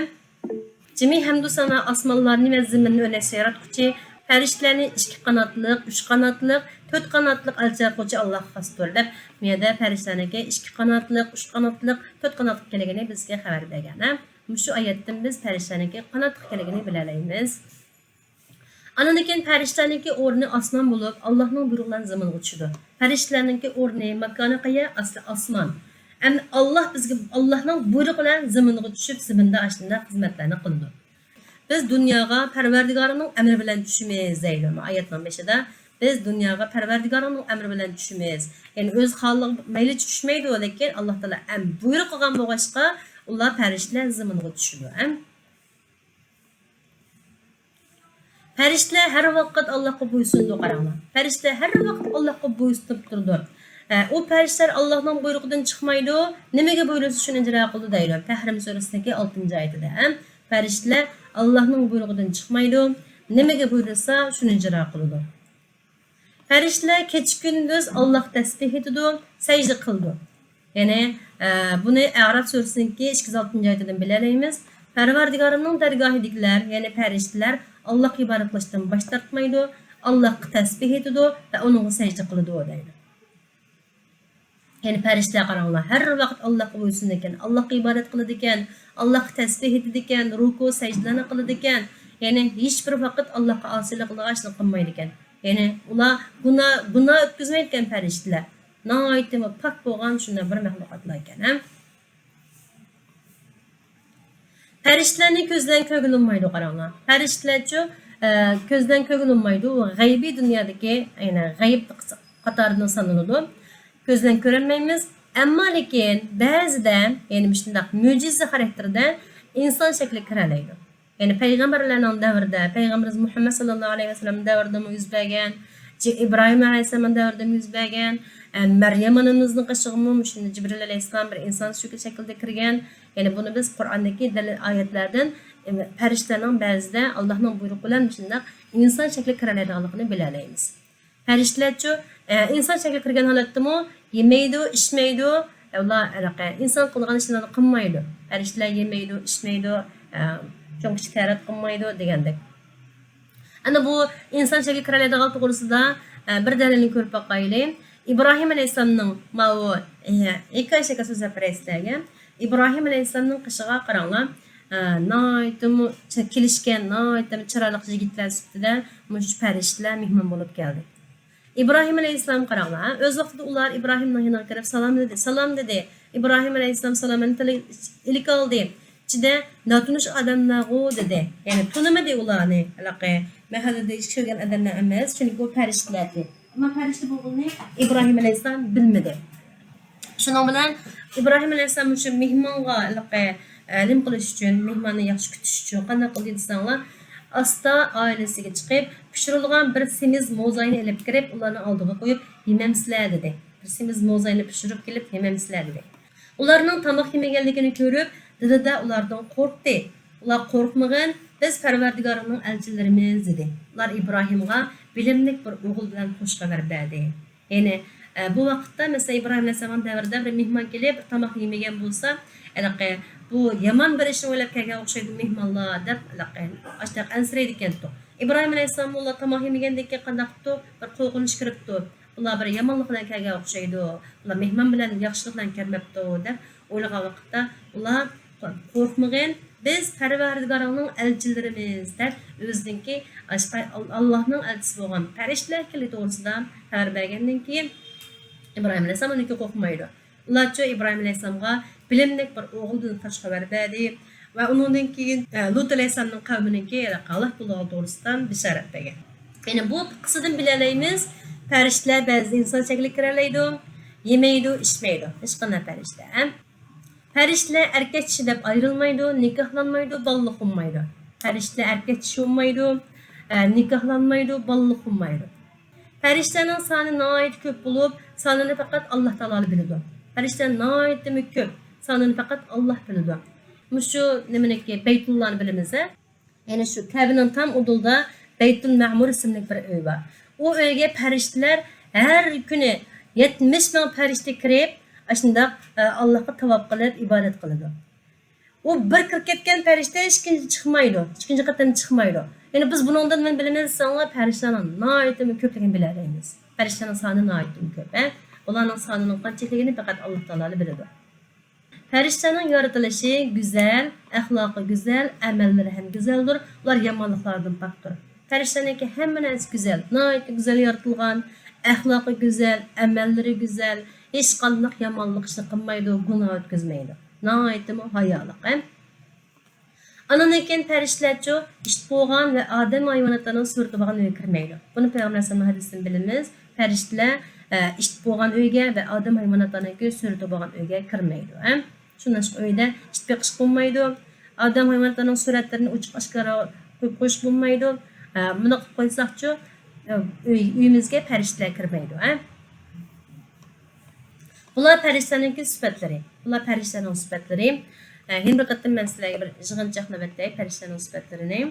جىمى ھەمدۇ سانا ئاسمانلارنى ۋە زېمىننى ئۆرنەش ياراتقۇچى، پەرىشتىلەرنى ئىككى قاناتلىق، ئۈچ قاناتلىق، تۆت قاناتلىق ئەلچى قىلغۇچى ئاللاھقا خاستۇر، دەپ، بۇ يەردە پەرىشتىلەرنىڭكى ئىككى قاناتلىق، ئۈچ قاناتلىق، تۆت قاناتلىق ئىكەنلىكىنى بىزگە خەۋەر بەرگەن. ھە. مۇشۇ ئايەتتىن بىز پەرىشتىلەرنىڭكى قاناتلىق ئىكەنلىكىنى بىلەلەيمىز. ئاندىن كېيىن پەرىشتىلەرنىڭكى ئورنى ئاسمان بولۇپ، ئاللاھنىڭ بۇيرۇقى بىلەن زېمىنغا چۈشىدۇ. پەرىشتىلەرنىڭكى ئورنى، ماكانى قەيەر؟ ئەسلى ئاسمان. ئەمدى ئاللاھ بىزگە، ئاللاھنىڭ بۇيرۇقى بىلەن زېمىنغا چۈشۈپ، زېمىندا ئاشۇنداق خىزمەتلەرنى قىلىدۇ. بىز دۇنياغا پەرۋەردىگارىنىڭ ئەمرى بىلەن چۈشىمىز دەيدۇ ئايەتنىڭ بېشىدا. بىز دۇنياغا پەرۋەردىگارىنىڭ ئەمرى بىلەن چۈشىمىز. يەنى ئۆز خالىقى مەيلىچە چۈشمەيدۇ، لېكىن ئاللاھ تائالا ئەم بۇيرۇق قىلغان بولغاچقا، ئۇلار پەرىشتىلەر زېمىنغا چۈشىدۇ. ئەم. پەرىشتىلەر ھەر ۋاقىت ئاللاھقا بويسۇنىدۇ، قاراڭلار. پەرىشتىلەر ھەر ۋاقىت ئاللاھقا بويسۇنۇپ تۇرىدۇ. ئە، ئۇ پەرىشتىلەر ئاللاھنىڭ بۇيرۇقىدىن چىقمايدۇ، نېمىگە بۇيرۇلسا شۇنى ئىجرا قىلىدۇ دەيدۇ. تەھرىم سۈرىسىدىكى ئالتىنچى ئايىتىدە. ئە، پەرىشتىلەر ئاللاھنىڭ بۇيرۇقىدىن چىقمايدۇ، نېمىگە بۇيرۇلسا شۇنى ئىجرا قىلىدۇ. پەرىشتىلەر كېچە-كۈندۈز ئاللاھقا تەسبىھ ئېيتىدۇ، سەجدە قىلىدۇ. يەنى، ئە، بۇنى ئەراف سۈرىسىنىڭكى ئىككى يۈز ئالتىنچى ئايىتىدىن بىلەلەيمىز. پەرۋەردىگارىمنىڭ دەرگاھىدىكىلەر، يەنى پەرىشتىلەر ئاللاھقا ئىبادەت قىلىشتىن باش تارتمايدۇ، ئاللاھقا تەسبىھ ئېيتىدۇ ۋە ئۇنىڭغا سەجدە قىلىدۇ دەيدۇ. يەنى پەرىشتىلەر قاراڭلار، ھەر ۋاقىت ئاللاھقا بويسۇنىدىكەن، ئاللاھقا ئىبادەت قىلىدىكەن، ئاللاھقا تەسبىھ ئېيتىدىكەن، رۇكۇ، سەجدىلەرنى قىلىدىكەن. يەنى ھېچبىر ۋاقىت ئاللاھقا ئاسىيلىق قىلىدىغان ئىشنى قىلمايدىكەن. يەنى ئۇلار گۇناھ، گۇناھ ئۆتكۈزمەيدىكەن پەرىشتىلەر. ناھايىتىمۇ پاك بولغان شۇنداق بىر مەخلۇقاتلار ئىكەن، ھە؟ پەرىشتىلەرنى كۆزدىن كۆرگىلى بولمايدۇ، قاراڭلار. پەرىشتىلەرچۇ، ئە، كۆزدىن كۆرگىلى بولمايدۇ. ئۇ غەيبىي دۇنيادىكى، يەنى غەيب قاتارىدىن سانىلىدۇ. كۆزدىن كۆرەلمەيمىز. ئەمما لېكىن بەزىدە، يەنى مۇشۇنداق مۆجىزە خاراكتېرىدە ئىنسان شەكلىگە كىرەلەيدۇ. يەنى پەيغەمبەرلەرنىڭ دەۋرىدە، پەيغەمبىرىمىز مۇھەممەد ساللاللاھۇ ئەلەيھى ۋەسەللەم دەۋرىدىمۇ يۈز بەرگەن، جى-، ئىبراھىم ئەلەيھىسسالام دەۋرىدىمۇ يۈز بەرگەن، ئە، مەريەم ئانىمىزنىڭ قېشىغىمۇ مۇشۇنداق جىبرىل ئەلەيھىسسالام بىر ئىنسان سۈرىتى شەكلىدە كىرگەن. يەنى بۇنى بىز قۇرئاندىكى دەلىل ئايەتلەردىن، ئە، پەرىشتىلەرنىڭ بەزىدە ئاللاھنىڭ بۇيرۇقى بىلەن مۇشۇنداق ئىنسان شەكلىگە كىرەلەيدىغانلىقىنى بىلەلەيمىز. پەرىشتىلەرچۇ، ئە، ئىنسان شەكلىگە كىرگەن ھالەتتىمۇ يېمەيدۇ، ئىچمەيدۇ، ئە، ئۇلار ھېلىقى ئىنسان قىلىدىغان ئىشلارنى قىلمايدۇ. پەرىشتىلەر يېمەيدۇ، ئىچمەيدۇ، ئە، چوڭ-كىچىك تەرەت قىلمايدۇ دېگەندەك. ئەنە بۇ ئىنسان شەكلىگە كىرەلەيدىغان توغرىسىدا، ئە، بىر دەلىلنى كۆرۈپ باقايلى. ئىبراھىم ئەلەيھىسسالامنىڭ ماۋۇ، ئە، ھېكايە شەكلىدە سۆزلەپ بېرەي سىلەرگە. ئىبراھىم ئەلەيھىسسالامنىڭ قېشىغا قاراڭلار. ئە، ناھايىتىمۇ چ-، كېلىشكەن، ناھايىتىمۇ چىرايلىق يىگىتلەر سۈپىتىدە مۇشۇ پەرىشتىلەر مېھمان بولۇپ كەلدى. ئىبراھىم ئەلەيھىسسالام قاراڭلار، ئۆز ۋاقتىدا ئۇلار ئىبراھىمنىڭ يېنىغا كىرىپ سالام دېدى، سالام دېدى. ئىبراھىم ئەلەيھىسسالام سالامنى تىلى-، ئىلىك ئالدى. ئىچىدە ناتونۇش ئادەملەرغۇ دېدى. يەنى تونۇمىدى ئۇلارنى. ھېلىقى مەھەللىدە ئىش كۆرگەن ئادەملەر ئەمەس، چۈنكى ئۇ پەرىشتىلەر ئىدى. ئەمما پەرىشتە بولغىنىنى ئىبراھىم ئەلەيھىسسالام بىلمىدى. شۇنىڭ بىلەن ئىبراھىم ئەلەيھىسسالام مۇشۇ مېھمانغا ھېلىقى، ئە، نېمە قىلىش ئۈچۈن، مېھماننى ياخشى كۈتۈش ئۈچۈن قانداق قىلدى دېسەڭلار، ئاستا ئائىلىسىگە چىقىپ، پىشۇرۇلغان بىر سېمىز موزاينى ئېلىپ كىرىپ، ئۇلارنىڭ ئالدىغا قويۇپ، يېمەمسىلەر دېدى. بىر سېمىز موزاينى پىشۇرۇپ كېلىپ، يېمەمسىلەر دېدى. ئۇلارنىڭ تاماق يېمىگەنلىكىنى كۆرۈپ، دىلىدا ئۇلاردىن قورقتى. ئۇلار، قورقمىغىن، بىز پەرۋەردىگارىڭنىڭ ئەلچىلىرىمىز دېدى. ئۇلار ئىبراھىمغا بىلىملىك بىر ئوغۇل بىلەن خوش خەۋەر بەردى. يەنى، ئە، بۇ ۋاقىتتا، مەسىلەن، ئىبراھىم ئەلەيھىسسالامنىڭ دەۋرىدە بىر مېھمان كېلىپ، بىر تاماق يېمىگەن بولسا، ھېلىقى، بۇ يامان بىر ئىشنى ئويلاپ كەلگەن ئوخشايدۇ مېھمانلار، دەپ، ھېلىقى، ئاشۇنداق ئەنسىرەيدىكەنتۇق. ئىبراھىم ئەلەيھىسسالام ئۇلار تاماق يېمىگەندىن كېيىن قانداق قىپتۇ؟ بىر قورقۇنچ كىرىپتۇ. بۇلار بىر يامانلىق بىلەن كەلگەن ئوخشايدۇ. بۇلار مېھمان بىلەن ياخشىلىق بىلەن كەلمەپتۇ، دەپ ئويلىغان ۋاقىتتا، ئۇلار، قورقمىغىن، بىز پەرۋەردىگارىڭنىڭ ئەلچىلىرىمىز، دەپ ئۆزىنىڭكى ئاشقا-، ئاللاھنىڭ ئەلچىسى بولغان پەرىشتىلەر ئىكەنلىكى توغرىسىدا خەۋەر بەرگەندىن كېيىن، ئىبراھىم ئەلەيھىسسالام ئۇنىڭكى قورقمايدۇ. ئۇلارچۇ ئىبراھىم ئەلەيھىسسالامغا بىلىملىك بىر ئوغۇل بىلەن خوش خەۋەر بەردى ۋە ئۇنىڭدىن كېيىن، ئە، لۇت ئەلەيھىسسالامنىڭ قەۋمىنىڭكى ھالاك بولىدىغان توغرىسىدا بېشارەت بەرگەن. يەنى بۇ قىسسىدىن بىلەلەيمىز، پەرىشتىلەر بەزىدە ئىنسان شەكلىگە كىرەلەيدۇ، يېمەيدۇ، ئىچمەيدۇ. ھېچقانداق پەرىشتە، ھە؟ پەرىشتىلەر ئەركەك كىشى دەپ ئايرىلمايدۇ، نىكاھلانمايدۇ، بالىلىق بولمايدۇ. پەرىشتىلەر ئەركەك كىشى بولمايدۇ، ئە، نىكاھلانمايدۇ، بالىلىق بولمايدۇ. پەرىشتىلەرنىڭ سانى ناھايىتى كۆپ بولۇپ، سانىنى پەقەت ئاللاھ تائالا بىلىدۇ. پەرىشتىلەر ناھايىتىمۇ كۆپ، سانىنى پەقەت ئاللاھ بىلىدۇ. مۇشۇ نېمىنىڭكى، بەيتۇللانى بىلىمىز، ھە؟ يەنى شۇ كەبىنىڭ تام ئۇدۇلىدا بەيتۇل مەمۇر ئىسىملىك بىر ئۆي بار. ئۇ ئۆيگە پەرىشتىلەر ھەر كۈنى يەتمىش مىڭ پەرىشتە كىرىپ، ئاشۇنداق، ئە، ئاللاھقا تاۋاپ قىلىپ ئىبادەت قىلىدۇ. ئۇ بىر كىرىپ كەتكەن پەرىشتە ئىككىنچى چىقمايدۇ، ئىككىنچى قېتىم چىقمايدۇ. يەنى بىز بۇنىڭدىن نېمە بىلىمىز دېسەڭلار، پەرىشتىلەرنىڭ ناھايىتى كۆپلۈكىنى بىلەلەيمىز. پەرىشتىلەرنىڭ سانى ناھايىتى كۆپ، ھە؟ ئۇلارنىڭ سانىنىڭ قانچىلىكىنى پەقەت ئاللا تائالا بىلىدۇ. پەرىشتىلەرنىڭ يارىتىلىشى گۈزەل، ئەخلاقى گۈزەل، ئەمەللىرى ھەم گۈزەلدۇر. ئۇلار يامانلىقلاردىن پاكتۇر. پەرىشتىلەرنىڭكى ھەممە نەرسە گۈزەل، ناھايىتى گۈزەل يارىتىلغان، ئەخلاقى گۈزەل، ئەمەللىرى گۈزەل، ھېچقانداق يامانلىق ئىشنى قىلمايدۇ، گۇناھ ئۆتكۈزمەيدۇ. ناھايىتىمۇ ھايالىق، ھە؟ ئاندىن كېيىن پەرىشتىلەرچۇ ئىت بولغان ۋە ئادەم ھايۋاناتلارنىڭ سۈرىتى بولغان ئۆيگە كىرمەيدۇ. بۇنى پەيغەمبەر ئەلەيھىسسالام ھەدىسىدىن بىلىمىز. پەرىشتىلەر، ئە، ئىت بولغان ئۆيگە ۋە ئادەم ھايۋاناتلارنىڭكى سۈرىتى بولغان ئۆيگە كىرمەيدۇ، ھە؟ شۇنداق ئۆيدە ئىت بېقىش بولمايدۇ. ئادەم ھايۋاناتلارنىڭ سۈرەتلىرىنى ئوچۇق ئاشكارا قويۇپ قويۇش بولمايدۇ. ئە، مۇنداق قىلىپ قويساقچۇ، ئە، ئۆي، ئۆيىمىزگە پەرىشتىلەر كىرمەيدۇ، ھە؟ بۇلار پەرىشتىلەرنىڭكى سۈپەتلىرى. بۇلار پەرىشتىلەرنىڭ سۈپەتلىرى. ئە، يەنە بىر قېتىم مەن سىلەرگە بىر يىغىنچاقلاپ ئۆتەي پەرىشتىلەرنىڭ سۈپەتلىرىنى.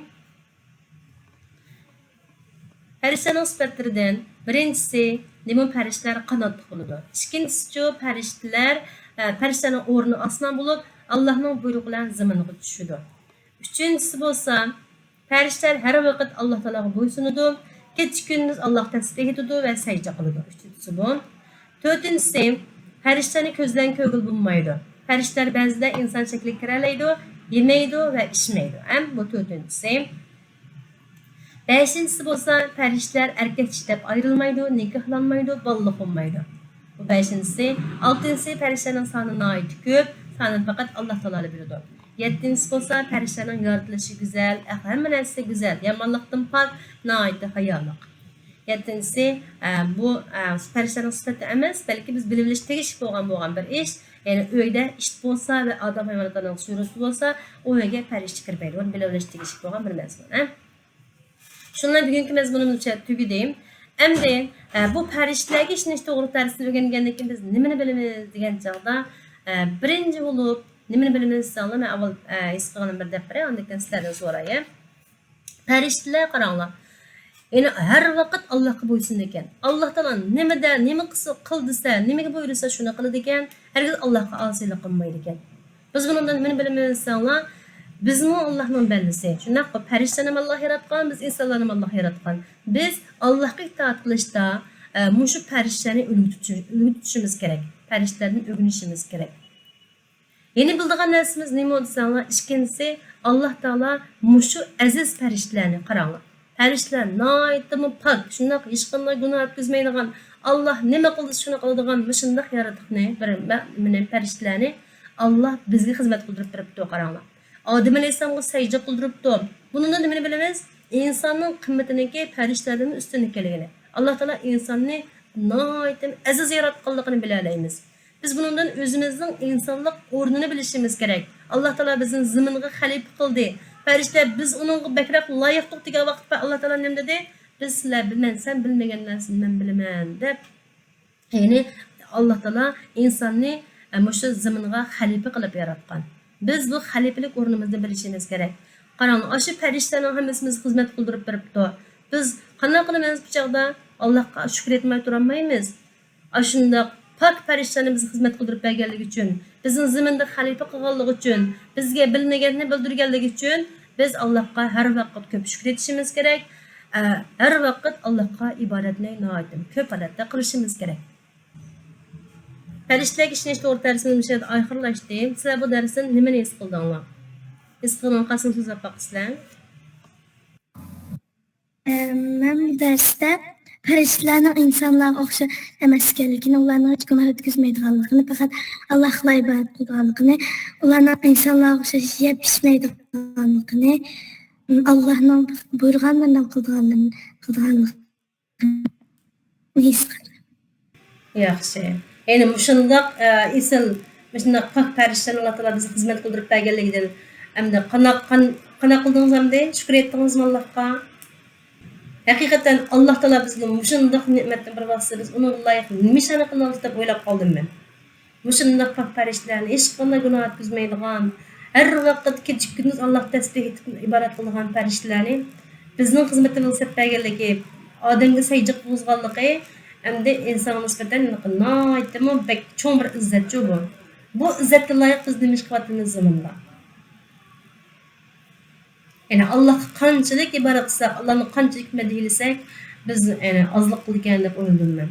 پەرىشتىلەرنىڭ سۈپەتلىرىدىن بىرىنچىسى، نېمە پەرىشتىلەر قاناتلىق بولىدۇ. ئىككىنچىسىچۇ، پەرىشتىلەر، ئە، پەرىشتىلەرنىڭ ئورنى ئاسمان بولۇپ، ئاللاھنىڭ بۇيرۇقى بىلەن زېمىنغا چۈشىدۇ. ئۈچىنچىسى بولسا، پەرىشتىلەر ھەر ۋاقىت ئاللا تائالاغا بويسۇنىدۇ، كېچە كۈندۈز ئاللاغا تەسبىھ ئېيتىدۇ ۋە سەجدە قىلىدۇ. ئۈچىنچىسى بۇ. تۆتىنچىسى، پەرىشتىلەرنى كۆزدىن كۆرگىلى بولمايدۇ. پەرىشتىلەر بەزىدە ئىنسان شەكلىگە كىرەلەيدۇ، يېمەيدۇ ۋە ئىچمەيدۇ. ھەم بۇ تۆتىنچىسى. بەشىنچىسى بولسا، پەرىشتىلەر ئەركەك چىشى دەپ ئايرىلمايدۇ، نىكاھلانمايدۇ، بالىلىق بولمايدۇ. بۇ بەشىنچىسى. ئالتىنچىسى، پەرىشتىلەرنىڭ سانى ناھايىتى كۆپ، سانىنى پەقەت ئاللا تائالا بىلىدۇ. يەتتىنچىسى بولسا، پەرىشتىلەرنىڭ يارىتىلىشى گۈزەل، ئەخ-، ھەممە نەرسىسى گۈزەل، يامانلىقتىن پاك، ناھايىتى ھايالىق. يەتتىنچىسى، ئە، بۇ، ئە، پەرىشتىلەرنىڭ سۈپىتى ئەمەس، بەلكى بىز بىلىۋېلىش تېگىشلىك بولغان، بولغان بىر ئىش. يەنى ئۆيدە ئىت بولسا ۋە ئادەم ھايۋاناتلارنىڭ سۈرىسى بولسا، ئۇ ئۆيگە پەرىشتە كىرمەيدۇ. بۇنى بىلىۋېلىش تېگىشلىك بولغان بىر مەزمۇن، ھە؟ شۇنىڭ بىلەن بۈگۈنكى مەزمۇنۇمنى تۈگىدىم. ئەمدى، ئە، بۇ پەرىشتىلەرگە ئىشىنىش توغرىلىق دەرسنى ئۆگەنگەندىن كېيىن بىز نېمىنى بىلىمىز دېگەن چاغدا، ئە، بىرىنچى بولۇپ نېمىنى بىلىمىز دېسەڭلار، مەن ئاۋۋال، ئە، ھېس قىلغىنىم بىر دەپ بېرەي، ئاندىن كېيىن سىلەردىن سوراي. پەرىشتىلەر قاراڭلار. يەنى ھەر ۋاقىت ئاللاھقا بويسۇنىدىكەن. ئاللاھ تائالا نېمىدە، نېمە قىلسا، قىل دېسە، نېمىگە بۇيرۇسا شۇنى قىلىدىكەن. ھەرگىز ئاللاھقا ئاسىيلىق قىلمايدىكەن. بىز بۇنىڭدىن نېمىنى بىلىمىز دېسەڭلار، بىزمۇ ئاللاھنىڭ بەندىسى. شۇنداققۇ، پەرىشتىلەرنىمۇ ئاللاھ ياراتقان، بىز ئىنسانلارنىمۇ ئاللاھ ياراتقان. بىز ئاللاھقا ئىتائەت قىلىشتا، ئە، مۇشۇ پەرىشتىلەرنى ئۈلگە تۇتۇش-، ئۈلگە تۇتۇشىمىز كېرەك. پەرىشتىلەردىن ئۆگىنىشىمىز كېرەك. يەنە بىلىدىغان نەرسىمىز نېمە دېسەڭلار، ئىككىنچىسى، ئاللاھ تائالا مۇشۇ ئەزىز پەرىشتىلەرنى قاراڭلار. پەرىشتىلەر ناھايىتىمۇ پاك، شۇنداق ھېچقانداق گۇناھ ئۆتكۈزمەيدىغان، ئاللاھ نېمە قىلدى شۇنى قىلىدىغان مۇشۇنداق ياراتقۇنى، بىر مە-، مېنى پەرىشتىلەرنى ئاللاھ بىزگە خىزمەت قىلدۇرۇپ بېرىپتۇ، قاراڭلار. ئادەم ئەلەيھىسسالامغا سەجدە قىلدۇرۇپتۇ. بۇنىڭدىن نېمىنى بىلىمىز؟ ئىنساننىڭ قىممىتىنىڭكى پەرىشتىلەردىن ئۈستۈن ئىكەنلىكىنى. ئاللاھ تائالا ئىنساننى ناھايىتى ئەزىز ياراتقانلىقىنى بىلەلەيمىز. بىز بۇنىڭدىن ئۆزىمىزنىڭ ئىنسانلىق ئورنىنى بىلىشىمىز كېرەك. ئاللاھ تائالا بىزنى زېمىنغا خەلىپە قىلدى. پەرىشتىلەر، بىز ئۇنىڭغا بەكرەك لايىقتۇق دېگەن ۋاقىتتا ئاللاھ تائالا نېمە دېدى؟ بىز سىلەر بىلمەن، سەن بىلمىگەن نەرسىنى مەن بىلىمەن دەپ. يەنى ئاللاھ تائالا ئىنساننى، ئە، مۇشۇ زېمىنغا خەلىپە قىلىپ ياراتقان. بىز بۇ خەلىپىلىك ئورنىمىزنى بىلىشىمىز كېرەك. قاراڭ، ئاشۇ پەرىشتىلەرنىڭ ھەممىسى بىزگە خىزمەت قىلدۇرۇپ بېرىپتۇ. بىز قانداق قىلىمىز بۇ چاغدا؟ ئاللاھقا شۈكۈر ئېيتماي تۇرالمايمىز. ئاشۇنداق پاك پەرىشتىلەرنى بىزگە خىزمەت قىلدۇرۇپ بەرگەنلىكى ئۈچۈن، بىزنى زېمىندا خەلىپە قىلغانلىقى ئۈچۈن، بىزگە بىلمىگەننى بىلدۈرگەنلىكى ئۈچۈن بىز ئاللاھقا ھەر ۋاقىت كۆپ شۈكۈر ئېيتىشىمىز كېرەك. ئە، ھەر ۋاقىت ئاللاھقا ئىبادەتنى ناھايىتى كۆپ ھالەتتە قىلىشىمىز كېرەك. پەرىشتىلەرگە ئىشىنىش توغرا دەرسىمىز مۇشۇ يەردە ئاخىرلاشتى. سىلەر بۇ دەرستىن نېمىنى ھېس قىلدىڭلار؟ ھېس قىلغىنىڭلارنى قالسىڭىز سۆزلەپ باققىسىلەر. ئە، مەن بۇ دەرستە پەرىشتىلەرنىڭ ئىنسانلارغا ئوخشاش ئەمەس ئىكەنلىكىنى، ئۇلارنىڭ ھېچ گۇناھ ئۆتكۈزمەيدىغانلىقىنى، پەقەت ئاللاھقىلا ئىبادەت قىلىدىغانلىقىنى، ئۇلارنىڭ ئىنسانلارغا ئوخشاش يەپ ئىچمەيدىغانلىقىنى، ئاللاھنىڭ بۇيرۇغانلىرىنى قىلىدىغانلىقىنى، قىلىدىغانلىقىنى ھېس قىلدىم. ياخشى. يەنى مۇشۇنداق، ئە، ئېسىل، مۇشۇنداق پاك پەرىشتىلەرنى ئاللا تائالا بىزگە خىزمەت قىلدۇرۇپ بەرگەنلىكىدىن ئەمدى قانداق، قان-، قانداق قىلدىڭىز ئەمدى؟ شۈكۈر ئېيتتىڭىزمۇ ئاللاھقا؟ ھەقىقەتەن ئاللا تائالا بىزگە مۇشۇنداق نېمەتنى بېرىۋاتسا، بىز ئۇنىڭغا لايىق نېمە ئىشلارنى قىلىمىز دەپ ئويلاپ قالدىم مەن. مۇشۇنداق پاك پەرىشتىلەرنى، ھېچقانداق گۇناھ ئۆتكۈزمەيدىغان، ھەر ۋاقىت كېچە كۈندۈز ئاللاھقا تەسبىھ ئېيتىپ ئىبادەت قىلىدىغان پەرىشتىلەرنى بىزنىڭ خىزمىتىمىزگە سەپ بەرگەنلىكى، ئادەمگە سەجدە قىلغۇزغانلىقى، ئەمدى ئىنسانغا نىسبەتەن ناھايىتىمۇ بەك چوڭ بىر ئىززەتچۇ بۇ. بۇ ئىززەتكە لايىق بىز نېمە ئىش قىلىۋاتىمىز زېمىندا؟ يەنى ئاللاھقا قانچىلىك ئىبادەت قىلساق، ئاللانى قانچىلىك مەدھىيلىسەك، بىز، يەنى ئازلىق قىلىدىكەن دەپ ئويلىدىم مەن.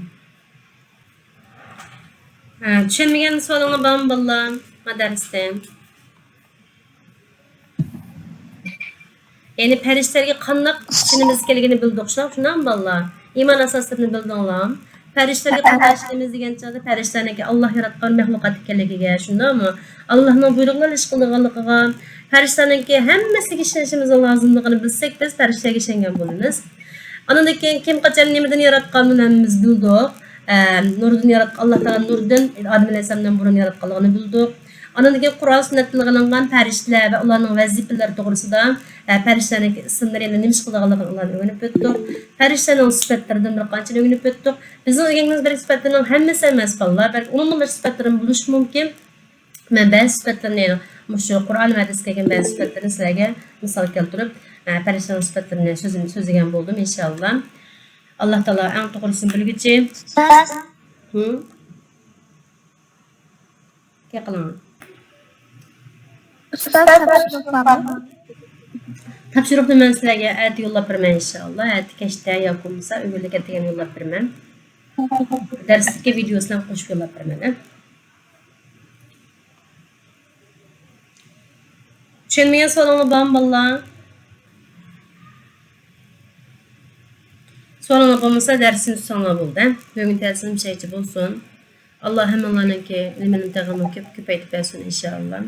ھە، چۈشەنمىگەن سوئالىڭلار بارمۇ بالىلار؟ ما دەرستە. يەنى پەرىشتىلەرگە قانداق ئىشىنىمىز كېلىدىكىنى بىلدۇق، شۇنداقمۇ بالىلار؟ ئىمان ئاساسلىرىنى بىلدىڭلارمۇ؟ پەرىشتىلەرگە قانداق ئىشىنىمىز دېگەن چاغدا، پەرىشتىلەرنىڭكى ئاللا ياراتقان مەخلۇقات ئىكەنلىكىگە، شۇنداقمۇ؟ ئاللانىڭ بۇيرۇقلىرىنى ئىش قىلىدىغانلىقىغا، پەرىشتىلەرنىڭكى ھەممىسىگە ئىشىنىشىمىزنىڭ لازىملىقىنى بىلسەك، بىز پەرىشتىلەرگە ئىشەنگەن بولىمىز. ئاندىن كېيىن كىم قاچان نېمىدىن ياراتقانلىقىنى ھەممىمىز بىلدۇق. ئە، نۇردىن ياراتقان، ئاللا تائالا نۇردىن ئادەم ئەلەيھىسسالامدىن بۇرۇن ياراتقانلىقىنى بىلدۇق. ئاندىن كېيىن قۇرئان سۈننەتتىن ئېلىنغان پەرىشتىلەر ۋە ئۇلارنىڭ ۋەزىپىلىرى توغرىسىدا، ئە، پەرىشتىلەرنىڭ ئىسىملىرى، ئەمدى نېمە ئىش قىلىدىغانلىقىنى ئۇلارنى ئۆگىنىپ ئۆتتۇق. پەرىشتىلەرنىڭ سۈپەتلىرىدىن بىر قانچىنى ئۆگىنىپ ئۆتتۇق. بىزنىڭ ئۆگەنگىنىمىز بىر سۈپەتلەرنىڭ ھەممىسى ئەمەس، بالىلار. بەلكى ئۇنىڭدىن بىر سۈپەتلىرىمۇ بولۇشى مۇمكىن. مەن بەزى سۈپەتلىرىنى، مۇشۇ قۇرئان ۋە ھەدىستە كەلگەن بەزى سۈپەتلىرىنى سىلەرگە مىسال كەلتۈرۈپ، ئە، پەرىشتىلەرنىڭ سۈپەتلىرىنى سۆزلىگەن بولدۇم، ئىنشاللا. ئاللا تائالا ئەڭ توغرىسىنى بىلگۈچى. ئۇستاز. ھىم؟ گەپ قىلىڭ. ئۇستاز، تاپشۇرۇق بارمۇ؟ تاپشۇرۇقنى مەن سىلەرگە ئەتە يوللاپ بېرىمەن، ئىنشاللا. ئەتە كەچتە ياكى بولمىسا ئۆگۈنلۈك ئەتىگەن يوللاپ بېرىمەن. دەرسلىككە ۋىدېئوسىنى قوشۇپ يوللاپ بېرىمەن، ھە؟ چۈشەنمىگەن سوئالىڭلار بارمۇ، بالىلار؟ سوئالىڭلار بولمىسا، دەرسنى تۇتساڭلار بولدى. بۈگۈن دەرسىم شۇنچە بولسۇن. ئاللا ھەممىڭلارنىڭكى ئىلمىنى تېخىمۇ كۆپ، كۆپەيتىپ بەرسۇن، ئىنشاللا.